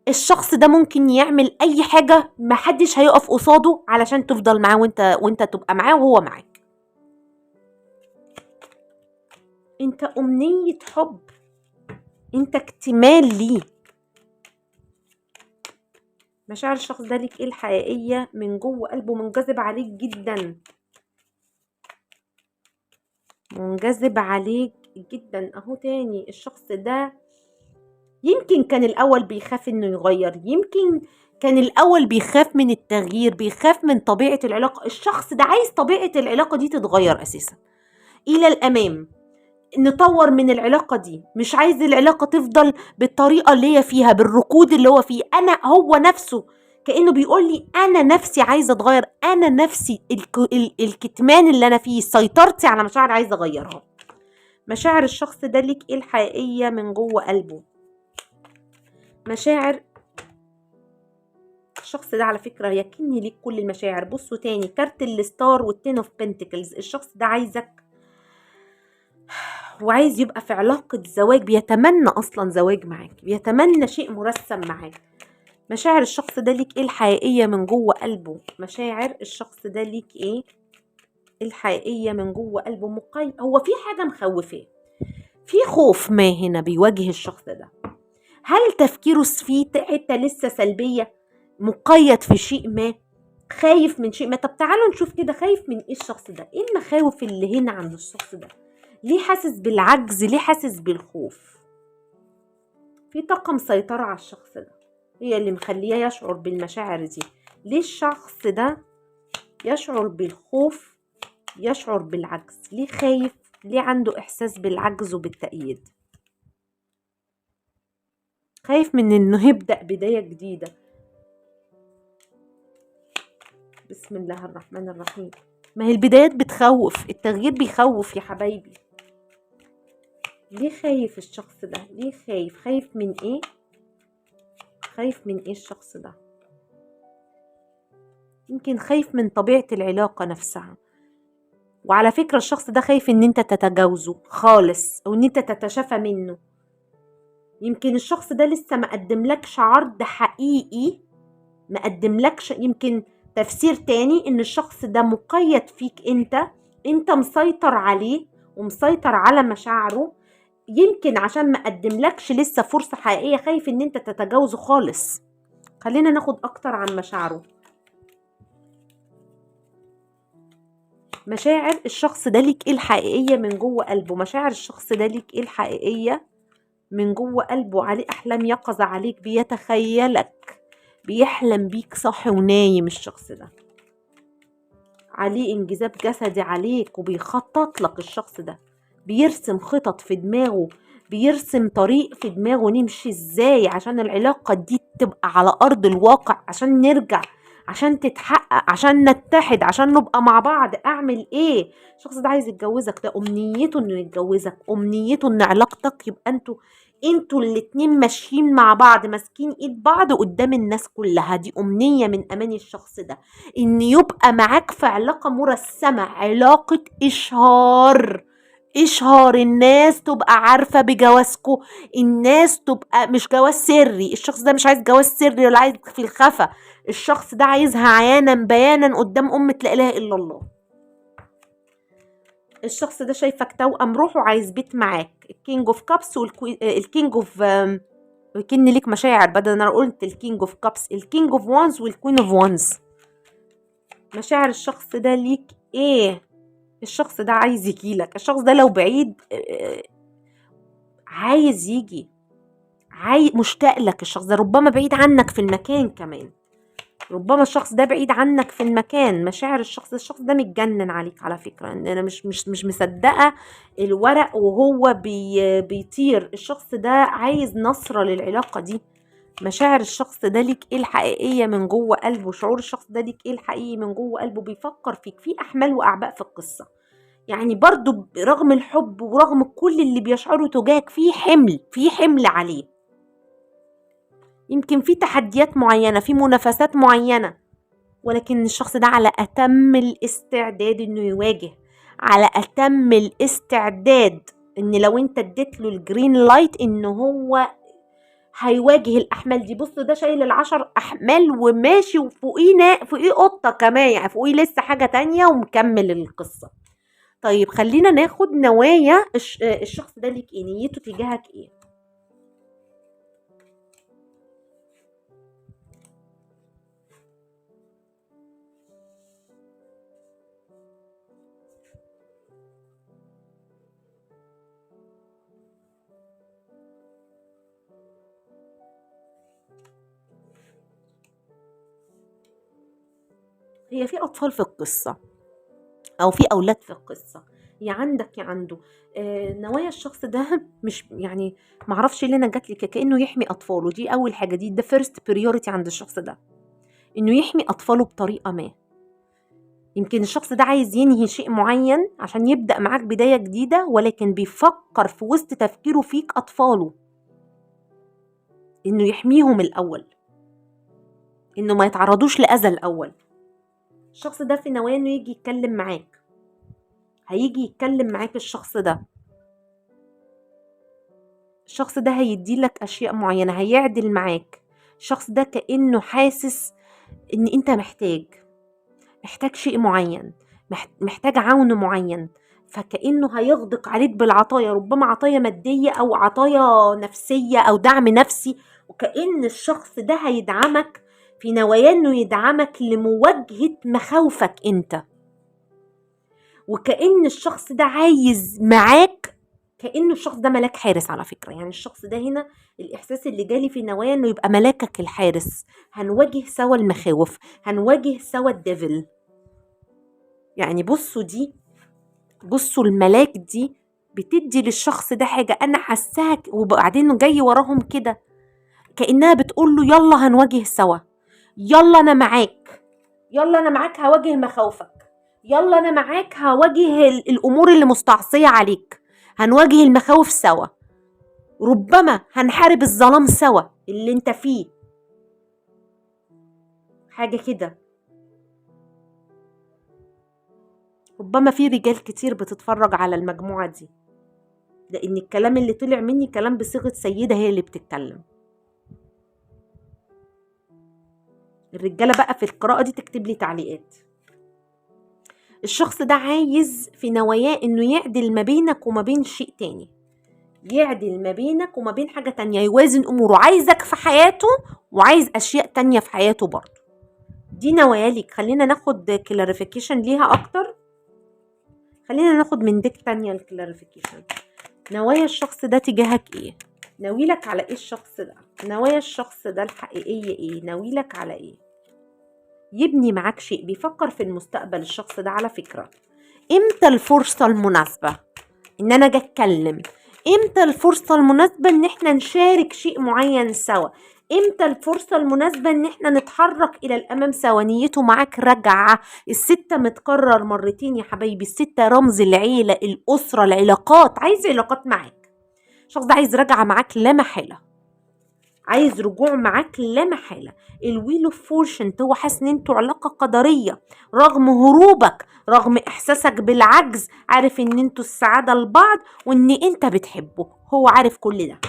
الشخص ده ممكن يعمل أي حاجة، محدش هيقف قصاده علشان تفضل معاه، وانت تبقى معاه وهو معاك. انت أمنية حب، انت اكتمال ليه. مشاعر الشخص ده ليك ايه الحقيقية من جوه قلبه. منجذب عليك جدا، منجذب عليك جدا. اهو تاني الشخص ده يمكن كان الاول بيخاف انه يغير، يمكن كان الاول بيخاف من التغيير، بيخاف من طبيعة العلاقة. الشخص ده عايز طبيعة العلاقة دي تتغير اساسا الى الامام، نطور من العلاقة دي، مش عايز العلاقة تفضل بالطريقة اللي هي فيها، بالركود اللي هو فيه. أنا هو نفسه كأنه بيقول لي أنا نفسي عايزة أتغير، أنا نفسي الكتمان اللي أنا فيه، سيطرتي على مشاعر عايزة أغيرها. مشاعر الشخص ده ليك إيه الحقيقية من جوه قلبه. مشاعر الشخص ده على فكرة يكني ليك كل المشاعر. بصوا تاني كارت ال Star وال Ten of Pentacles. الشخص ده عايزك وعايز يبقى في علاقة زواج، بيتمنى أصلا زواج معاك، بيتمنى شيء مرسم معاك. مشاعر الشخص ده ليك إيه الحقيقية من جوه قلبه. مشاعر الشخص ده ليك إيه الحقيقية من جوه قلبه. هو في حاجة مخوفاه، في خوف ما هنا بيواجه الشخص ده. هل تفكيره في حتة لسه سلبية، مقيد في شيء ما؟ خايف من شيء ما. طب تعالوا نشوف كده خايف من ايه الشخص ده، ايه المخاوف اللي هنا عند الشخص ده، ليه حاسس بالعجز، ليه حاسس بالخوف؟ في طاقة مسيطرة على الشخص ده هي اللي مخليه يشعر بالمشاعر دي. ليه الشخص ده يشعر بالخوف، يشعر بالعجز؟ ليه خايف؟ ليه عنده إحساس بالعجز وبالتأييد؟ خايف من إنه يبدأ بداية جديدة. بسم الله الرحمن الرحيم. ما هي البدايات بتخوف، التغيير بيخوف يا حبايبي. ليه خايف الشخص ده؟ ليه خايف؟ خايف من ايه؟ خايف من ايه الشخص ده؟ يمكن خايف من طبيعة العلاقة نفسها. وعلى فكرة الشخص ده خايف ان انت تتجاوزه خالص، او ان انت تتشافى منه. يمكن الشخص ده لسه ما قدملكش عرض حقيقي، ما قدملكش. يمكن تفسير تاني ان الشخص ده مقيد فيك انت مسيطر عليه ومسيطر على مشاعره. يمكن عشان ما قدملكش لسه فرصة حقيقية خايف ان انت تتجاوزه خالص. خلينا ناخد اكتر عن مشاعره. مشاعر الشخص ده ليك ايه الحقيقية من جوه قلبه؟ مشاعر الشخص ده ليك ايه الحقيقية من جوه قلبه؟ عليه احلام يقظة عليك، بيتخيلك، بيحلم بيك صاحي ونايم. الشخص ده عليه انجذاب جسدي عليك وبيخطط لك. الشخص ده بيرسم خطط في دماغه، بيرسم طريق في دماغه نمشي ازاي عشان العلاقة دي تبقى على أرض الواقع، عشان نرجع، عشان تتحقق، عشان نتحد، عشان نبقى مع بعض. اعمل ايه؟ الشخص ده عايز يتجوزك، ده امنيته انه يتجوزك، امنيته ان علاقتك يبقى انتوا الاتنين ماشيين مع بعض، ماسكين ايد بعض قدام الناس كلها. دي امنية من اماني الشخص ده، ان يبقى معاك في علاقة مرسمة، علاقة اشهار، اشهار، الناس تبقى عارفة بجوازكو، الناس تبقى مش جواز سري. الشخص ده مش عايز جواز سري ولا عايز في الخفا، الشخص ده عايزها عيانا بيانا قدام أمة لا إله إلا الله. الشخص ده شايفك توأم روحه، عايز بيت معاك. ال King of Cups وال King of، كأن ليك مشاعر، بدل انا قلت ال King of Cups، ال King of Wands وال Queen of Wands. مشاعر الشخص ده ليك ايه؟ الشخص ده عايز يجيلك. الشخص ده لو بعيد عايز يجي، مشتاق لك. الشخص ده ربما بعيد عنك في المكان كمان، ربما الشخص ده بعيد عنك في المكان. مشاعر الشخص ده، الشخص ده متجنن عليك على فكرة. ان انا مش مصدقة الورق وهو بيطير. الشخص ده عايز نصرة للعلاقة دي. مشاعر الشخص ده ليك ايه الحقيقية من جوه قلبه؟ شعور الشخص ده ليك ايه الحقيقي من جوه قلبه؟ بيفكر فيك. في احمال واعباء في القصة، برضو رغم الحب ورغم كل اللي بيشعره تجاهك في حمل، في حمل عليه. يمكن في تحديات معينة، في منافسات معينة، ولكن الشخص ده على أتم الاستعداد إنه يواجه، على أتم الاستعداد إن لو أنت اديت له ال green light إن هو هيواجه الأحمال دي. بصوا ده شايل ال10 أحمال وماشي، وفوقيه فوقيه قطة كمان، فوقيه لسه حاجة تانية ومكمل القصة. طيب خلينا ناخد نوايا الشخص ده ليك إيه، نيته تجاهك إيه. هي في أطفال في القصة أو في أولاد في القصة، يا عندك يا عنده. نوايا الشخص ده مش معرفش ليه أنا جات لي كأنه يحمي أطفاله. دي أول حاجة، دي the first priority عند الشخص ده، إنه يحمي أطفاله بطريقة ما. يمكن الشخص ده عايز ينهي شيء معين عشان يبدأ معاك بداية جديدة، ولكن بيفكر في وسط تفكيره فيك أطفاله، إنه يحميهم الأول، إنه ما يتعرضوش لأذى الأول. الشخص ده في نوايا إنه يجي يتكلم معاك، هيجي يتكلم معاك الشخص ده. الشخص ده هيدي لك أشياء معينة، هيعدل معاك. الشخص ده كأنه حاسس إن أنت محتاج شيء معين، محتاج عون معين، فكأنه هيغدق عليك بالعطايا، ربما عطايا مادية أو عطايا نفسية أو دعم نفسي، وكأن الشخص ده هيدعمك في نواياه انه يدعمك لمواجهة مخاوفك انت. وكأن الشخص ده عايز معاك، كأنه الشخص ده ملاك حارس على فكرة. يعني الشخص ده هنا الإحساس اللي جالي في نوايا إنه يبقى ملاكك الحارس. هنواجه سوا المخاوف، هنواجه سوا ال devil. يعني بصوا دي، بصوا الملاك دي بتدي للشخص ده حاجة أنا حاساها، وبعدين جاي وراهم كده كأنها بتقول له يلا هنواجه سوا، يلا أنا معاك، يلا أنا معاك هواجه مخاوفك، يلا أنا معاك هواجه الأمور اللي مستعصية عليك، هنواجه المخاوف سوا، ربما هنحارب الظلام سوا اللي انت فيه، حاجة كده. ربما في رجال كتير بتتفرج على المجموعة دي، لأن الكلام اللي طلع مني كلام بصيغة سيدة هي اللي بتتكلم. الرجالة بقى في القراءة دي تكتب لي تعليقات. الشخص ده عايز في نواياه انه يعدل ما بينك وما بين شيء تاني، يعدل ما بينك وما بين حاجة تانية، يوازن اموره، عايزك في حياته وعايز اشياء تانية في حياته برضه. دي نوايا ليك. خلينا ناخد clarification ليها اكتر، خلينا ناخد من deck تانية ال clarification. نوايا الشخص ده تجاهك ايه؟ ناويلك على ايه الشخص ده؟ نوايا الشخص ده الحقيقية ايه؟ ناويلك على ايه؟ يبني معاك شيء، بيفكر في المستقبل الشخص ده على فكرة. امتى الفرصة المناسبة ان انا اجي اتكلم؟ امتى الفرصة المناسبة ان احنا نشارك شيء معين سوا؟ امتى الفرصة المناسبة ان احنا نتحرك الى الامام سوا؟ نيته معاك رجعة. الستة متكرر مرتين يا حبايبي. الستة رمز العيلة، الاسرة، العلاقات. عايز علاقات معاك الشخص ده، عايز رجعة معاك لا محالة، عايز رجوع معاك لا محالة. ال wheel of fortune، هو حاسس ان انتوا علاقة قدرية رغم هروبك، رغم احساسك بالعجز، عارف ان انتوا السعادة لبعض وان انت بتحبه، هو عارف كل ده.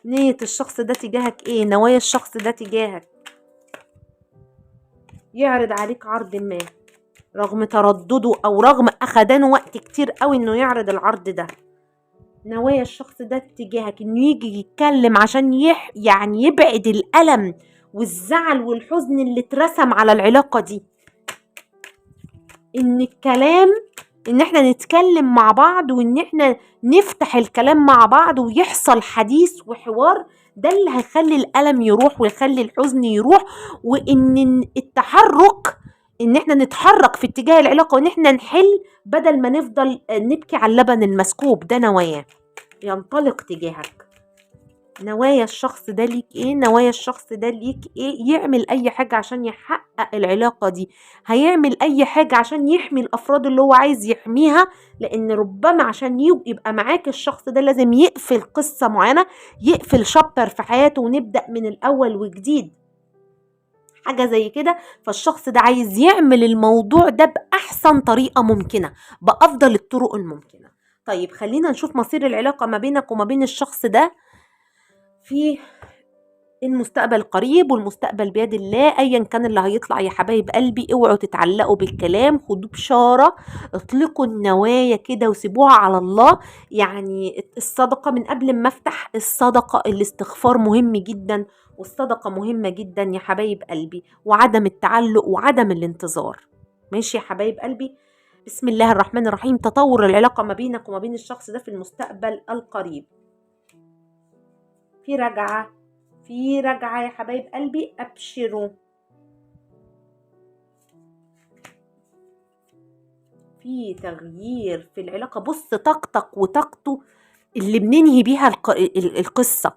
نية الشخص ده تجاهك ايه؟ نوايا الشخص ده تجاهك، يعرض عليك عرض ما رغم تردده او رغم اخدانه وقت كتير قوي انه يعرض العرض ده. نوايا الشخص ده تجاهك انه يجي يتكلم عشان يعني يبعد الألم والزعل والحزن اللي اترسم على العلاقة دي. ان الكلام، ان احنا نتكلم مع بعض وان احنا نفتح الكلام مع بعض ويحصل حديث وحوار، ده اللي هيخلي الألم يروح ويخلي الحزن يروح، وان التحرك، ان احنا نتحرك في اتجاه العلاقة وان احنا نحل بدل ما نفضل نبكي على اللبن المسكوب. ده نواياه ينطلق تجاهك. نوايا الشخص ده ليك ايه؟ نوايا الشخص ده ليك ايه؟ يعمل اي حاجة عشان يحقق العلاقة دي، هيعمل اي حاجة عشان يحمي الافراد اللي هو عايز يحميها، لان ربما عشان يبقى معاك الشخص ده لازم يقفل قصة معينة، يقفل شابتر في حياته ونبدأ من الاول وجديد، حاجة زي كده. فالشخص ده عايز يعمل الموضوع ده بأحسن طريقة ممكنة، بأفضل الطرق الممكنة. طيب خلينا نشوف مصير العلاقة ما بينك وما بين الشخص ده في المستقبل القريب والمستقبل بيد الله. ايا كان اللي هيطلع يا حبايب قلبي، اوعوا تتعلقوا بالكلام، خدوه بشارة، اطلقوا النوايا كده وسيبوها على الله. يعني الصدقة من قبل ما افتح الصدقة، الاستغفار مهم جدا والصدقة مهمة جدا يا حبايب قلبي، وعدم التعلق وعدم الانتظار. ماشي يا حبايب قلبي. بسم الله الرحمن الرحيم. تطور العلاقة ما بينك وما بين الشخص ده في المستقبل القريب، في رجعة، في رجعة يا حبايب قلبي، أبشروا. في تغيير في العلاقة. بص طاقتك وطاقته اللي بننهي بيها القصة،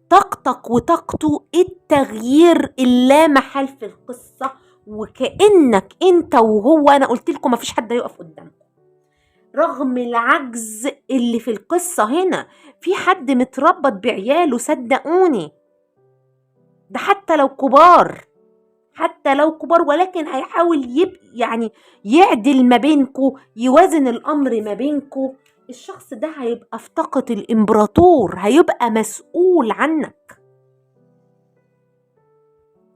طاقتك وطاقته، التغيير اللامحال في القصة، وكأنك انت وهو، انا قلت لكم مفيش حد هيقف قدامكم رغم العجز اللي في القصة. هنا في حد متربط بعياله، صدقوني، ده حتى لو كبار، حتى لو كبار، ولكن هيحاول يعدل ما بينكو، يوازن الأمر ما بينكو. الشخص ده هيبقى في طاقة الإمبراطور، هيبقى مسؤول عنك،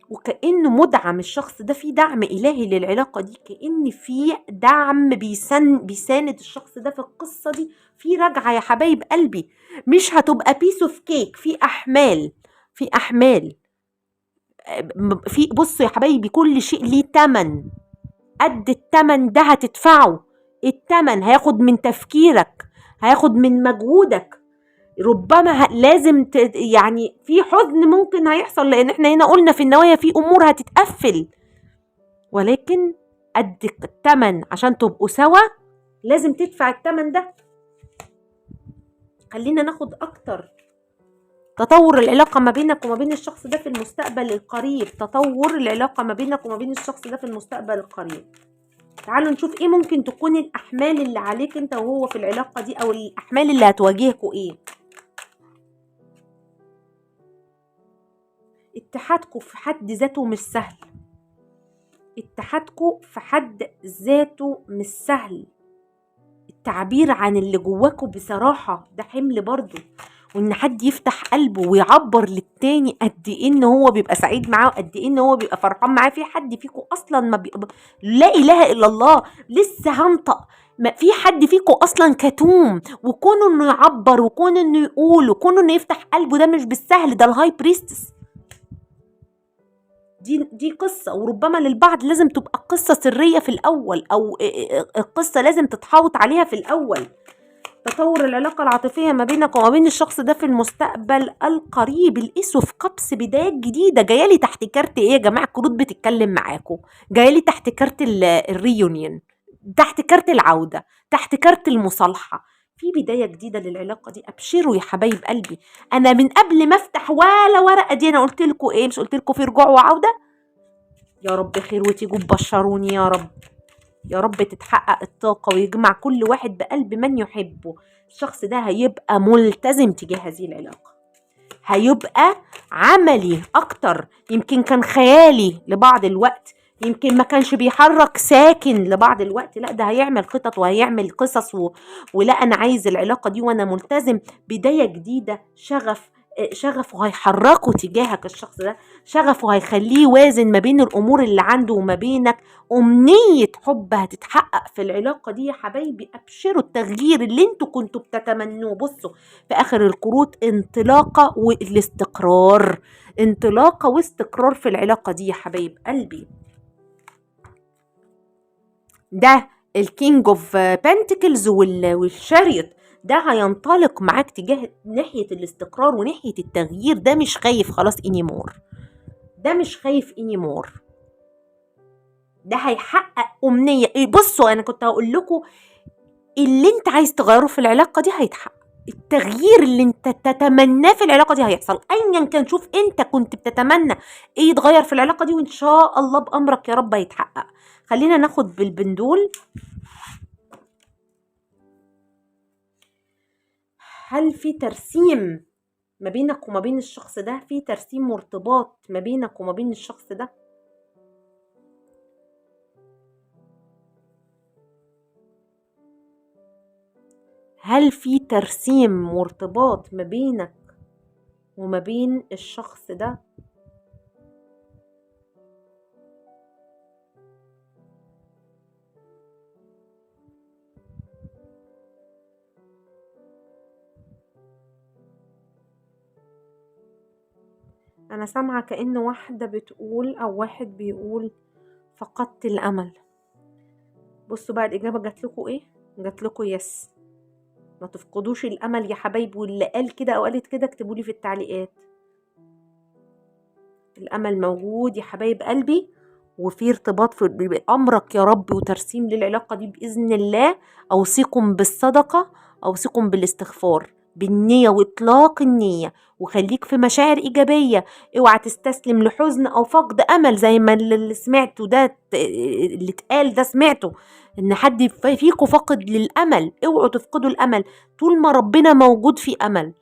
وكأنه مدعم. الشخص ده في دعم إلهي للعلاقة دي، كأن في دعم بيساند الشخص ده في القصة دي. في رجعة يا حبايب قلبي، مش هتبقى piece of cake، في أحمال، في أحمال. في بصوا يا حبايبي، كل شيء ليه تمن، قد التمن ده هتدفعه. التمن هياخد من تفكيرك، هياخد من مجهودك، ربما لازم يعني في حزن ممكن هيحصل، لان احنا هنا قلنا في النوايا في امور هتتقفل، ولكن قد التمن عشان تبقوا سوا لازم تدفع التمن ده. خلينا ناخد اكتر. تطور العلاقة ما بينك وما بين الشخص ده في المستقبل القريب، تطور العلاقة ما بينك وما بين الشخص ده في المستقبل القريب. تعالوا نشوف ايه ممكن تكون الأحمال اللي عليك انت وهو في العلاقة دي، او الأحمال اللي هتواجهكوا ايه. اتحادكوا في حد ذاته مش سهل، اتحادكوا في حد ذاته مش سهل. التعبير عن اللي جواكوا بصراحة ده حمل برضو، وان حد يفتح قلبه ويعبر للتاني قد ايه ان هو بيبقى سعيد معاه وقد ايه ان هو بيبقى فرحان معاه. في حد فيكو اصلا ما بيبقى، لا اله الا الله، لسه هنطق، ما في حد فيكو اصلا كتوم، وكونه انه يعبر وكونه انه يقول وكونه انه يفتح قلبه ده مش بالسهل. ده ال High Priestess دي قصة، وربما للبعض لازم تبقى قصة سرية في الأول، أو القصة لازم تتحوط عليها في الأول. تطور العلاقة العاطفية ما بينك وما بين الشخص ده في المستقبل القريب. ال Ace of Cups، بدايات جديدة. جايالي تحت كارت ايه يا جماعة؟ الكروت بتتكلم معاكم. جايالي تحت كارت ال reunion، تحت كارت العودة، تحت كارت المصالحة. في بداية جديدة للعلاقة دي. أبشروا يا حبايب قلبي. أنا من قبل ما أفتح ولا ورقة دي أنا قلت لكم إيه؟ مش قلت لكم في رجوع وعودة؟ يا رب خير وتيجوا تبشروني يا رب. يا رب تتحقق الطاقة ويجمع كل واحد بقلب من يحبه. الشخص ده هيبقى ملتزم تجاه هذه العلاقة، هيبقى عملي أكتر. يمكن كان خيالي لبعض الوقت، يمكن ما كانش بيحرك ساكن لبعض الوقت، لا ده هيعمل خطط وهيعمل قصص ولا أنا عايز العلاقة دي وأنا ملتزم. بداية جديدة، شغف، شغفه هيحركه تجاهك الشخص ده، شغفه هيخليه يوازن ما بين الأمور اللي عنده وما بينك. أمنية حب هتتحقق في العلاقة دي يا حبايبي. أبشروا، التغيير اللي انتوا كنتوا بتتمنوه. بصوا في آخر الكروت انطلاقة والاستقرار، انطلاقة واستقرار في العلاقة دي يا حبايب قلبي. ده ال King of Pentacles وال Chariot ده هينطلق معاك تجاه ناحية الاستقرار وناحية التغيير. ده مش خايف خلاص anymore، ده مش خايف anymore، ده هيحقق أمنية. بصوا أنا كنت هقول لكم اللي انت عايز تغيره في العلاقة دي هيتحقق، التغيير اللي انت تتمناه في العلاقة دي هيحصل ايا كان. شوف انت كنت بتتمنى ايه يتغير في العلاقة دي، وان شاء الله بأمرك يا رب هيتحقق. خلينا ناخد بالبندول. هل في ترسيم ما بينك وما بين الشخص ده؟ في ترسيم وارتباط ما بينك وما بين الشخص ده؟ هل في ترسيم وارتباط ما بينك وما بين الشخص ده؟ أنا سامعة كأن واحدة بتقول أو واحد بيقول فقدت الأمل. بصوا بقى الإجابة جات لكم إيه؟ جات لكم yes. ما تفقدوش الأمل يا حبايبي، واللي قال كده أو قالت كده اكتبوا لي في التعليقات. الأمل موجود يا حبايب قلبي، وفي ارتباط في أمرك يا رب وترسيم للعلاقة دي بإذن الله. أوصيكم بالصدقة، أوصيكم بالاستغفار، بالنية وإطلاق النية، وخليك في مشاعر إيجابية. اوعى تستسلم لحزن أو فقد أمل زي ما اللي سمعته ده، اللي اتقال ده سمعته إن حد فيكم فقد للأمل. اوعوا تفقدوا الأمل، طول ما ربنا موجود في أمل.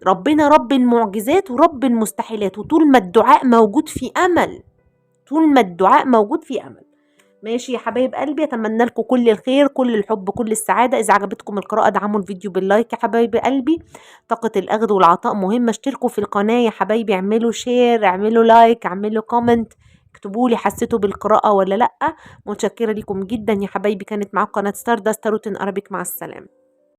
ربنا رب المعجزات ورب المستحيلات، وطول ما الدعاء موجود في أمل، طول ما الدعاء موجود في أمل. ماشي يا حبايب قلبي، اتمنى لكم كل الخير، كل الحب، كل السعاده. اذا عجبتكم القراءه ادعموا الفيديو بال like يا حبايب قلبي. طاقه الاخذ والعطاء مهمه. اشتركوا في القناه يا حبايبي، اعملوا share، اعملوا like، اعملوا comment، اكتبوا لي حسيتوا بالقراءه ولا لا. متشكره لكم جدا يا حبايبي. كانت معاكم قناه Stardust Tarot in Arabic. مع السلامه.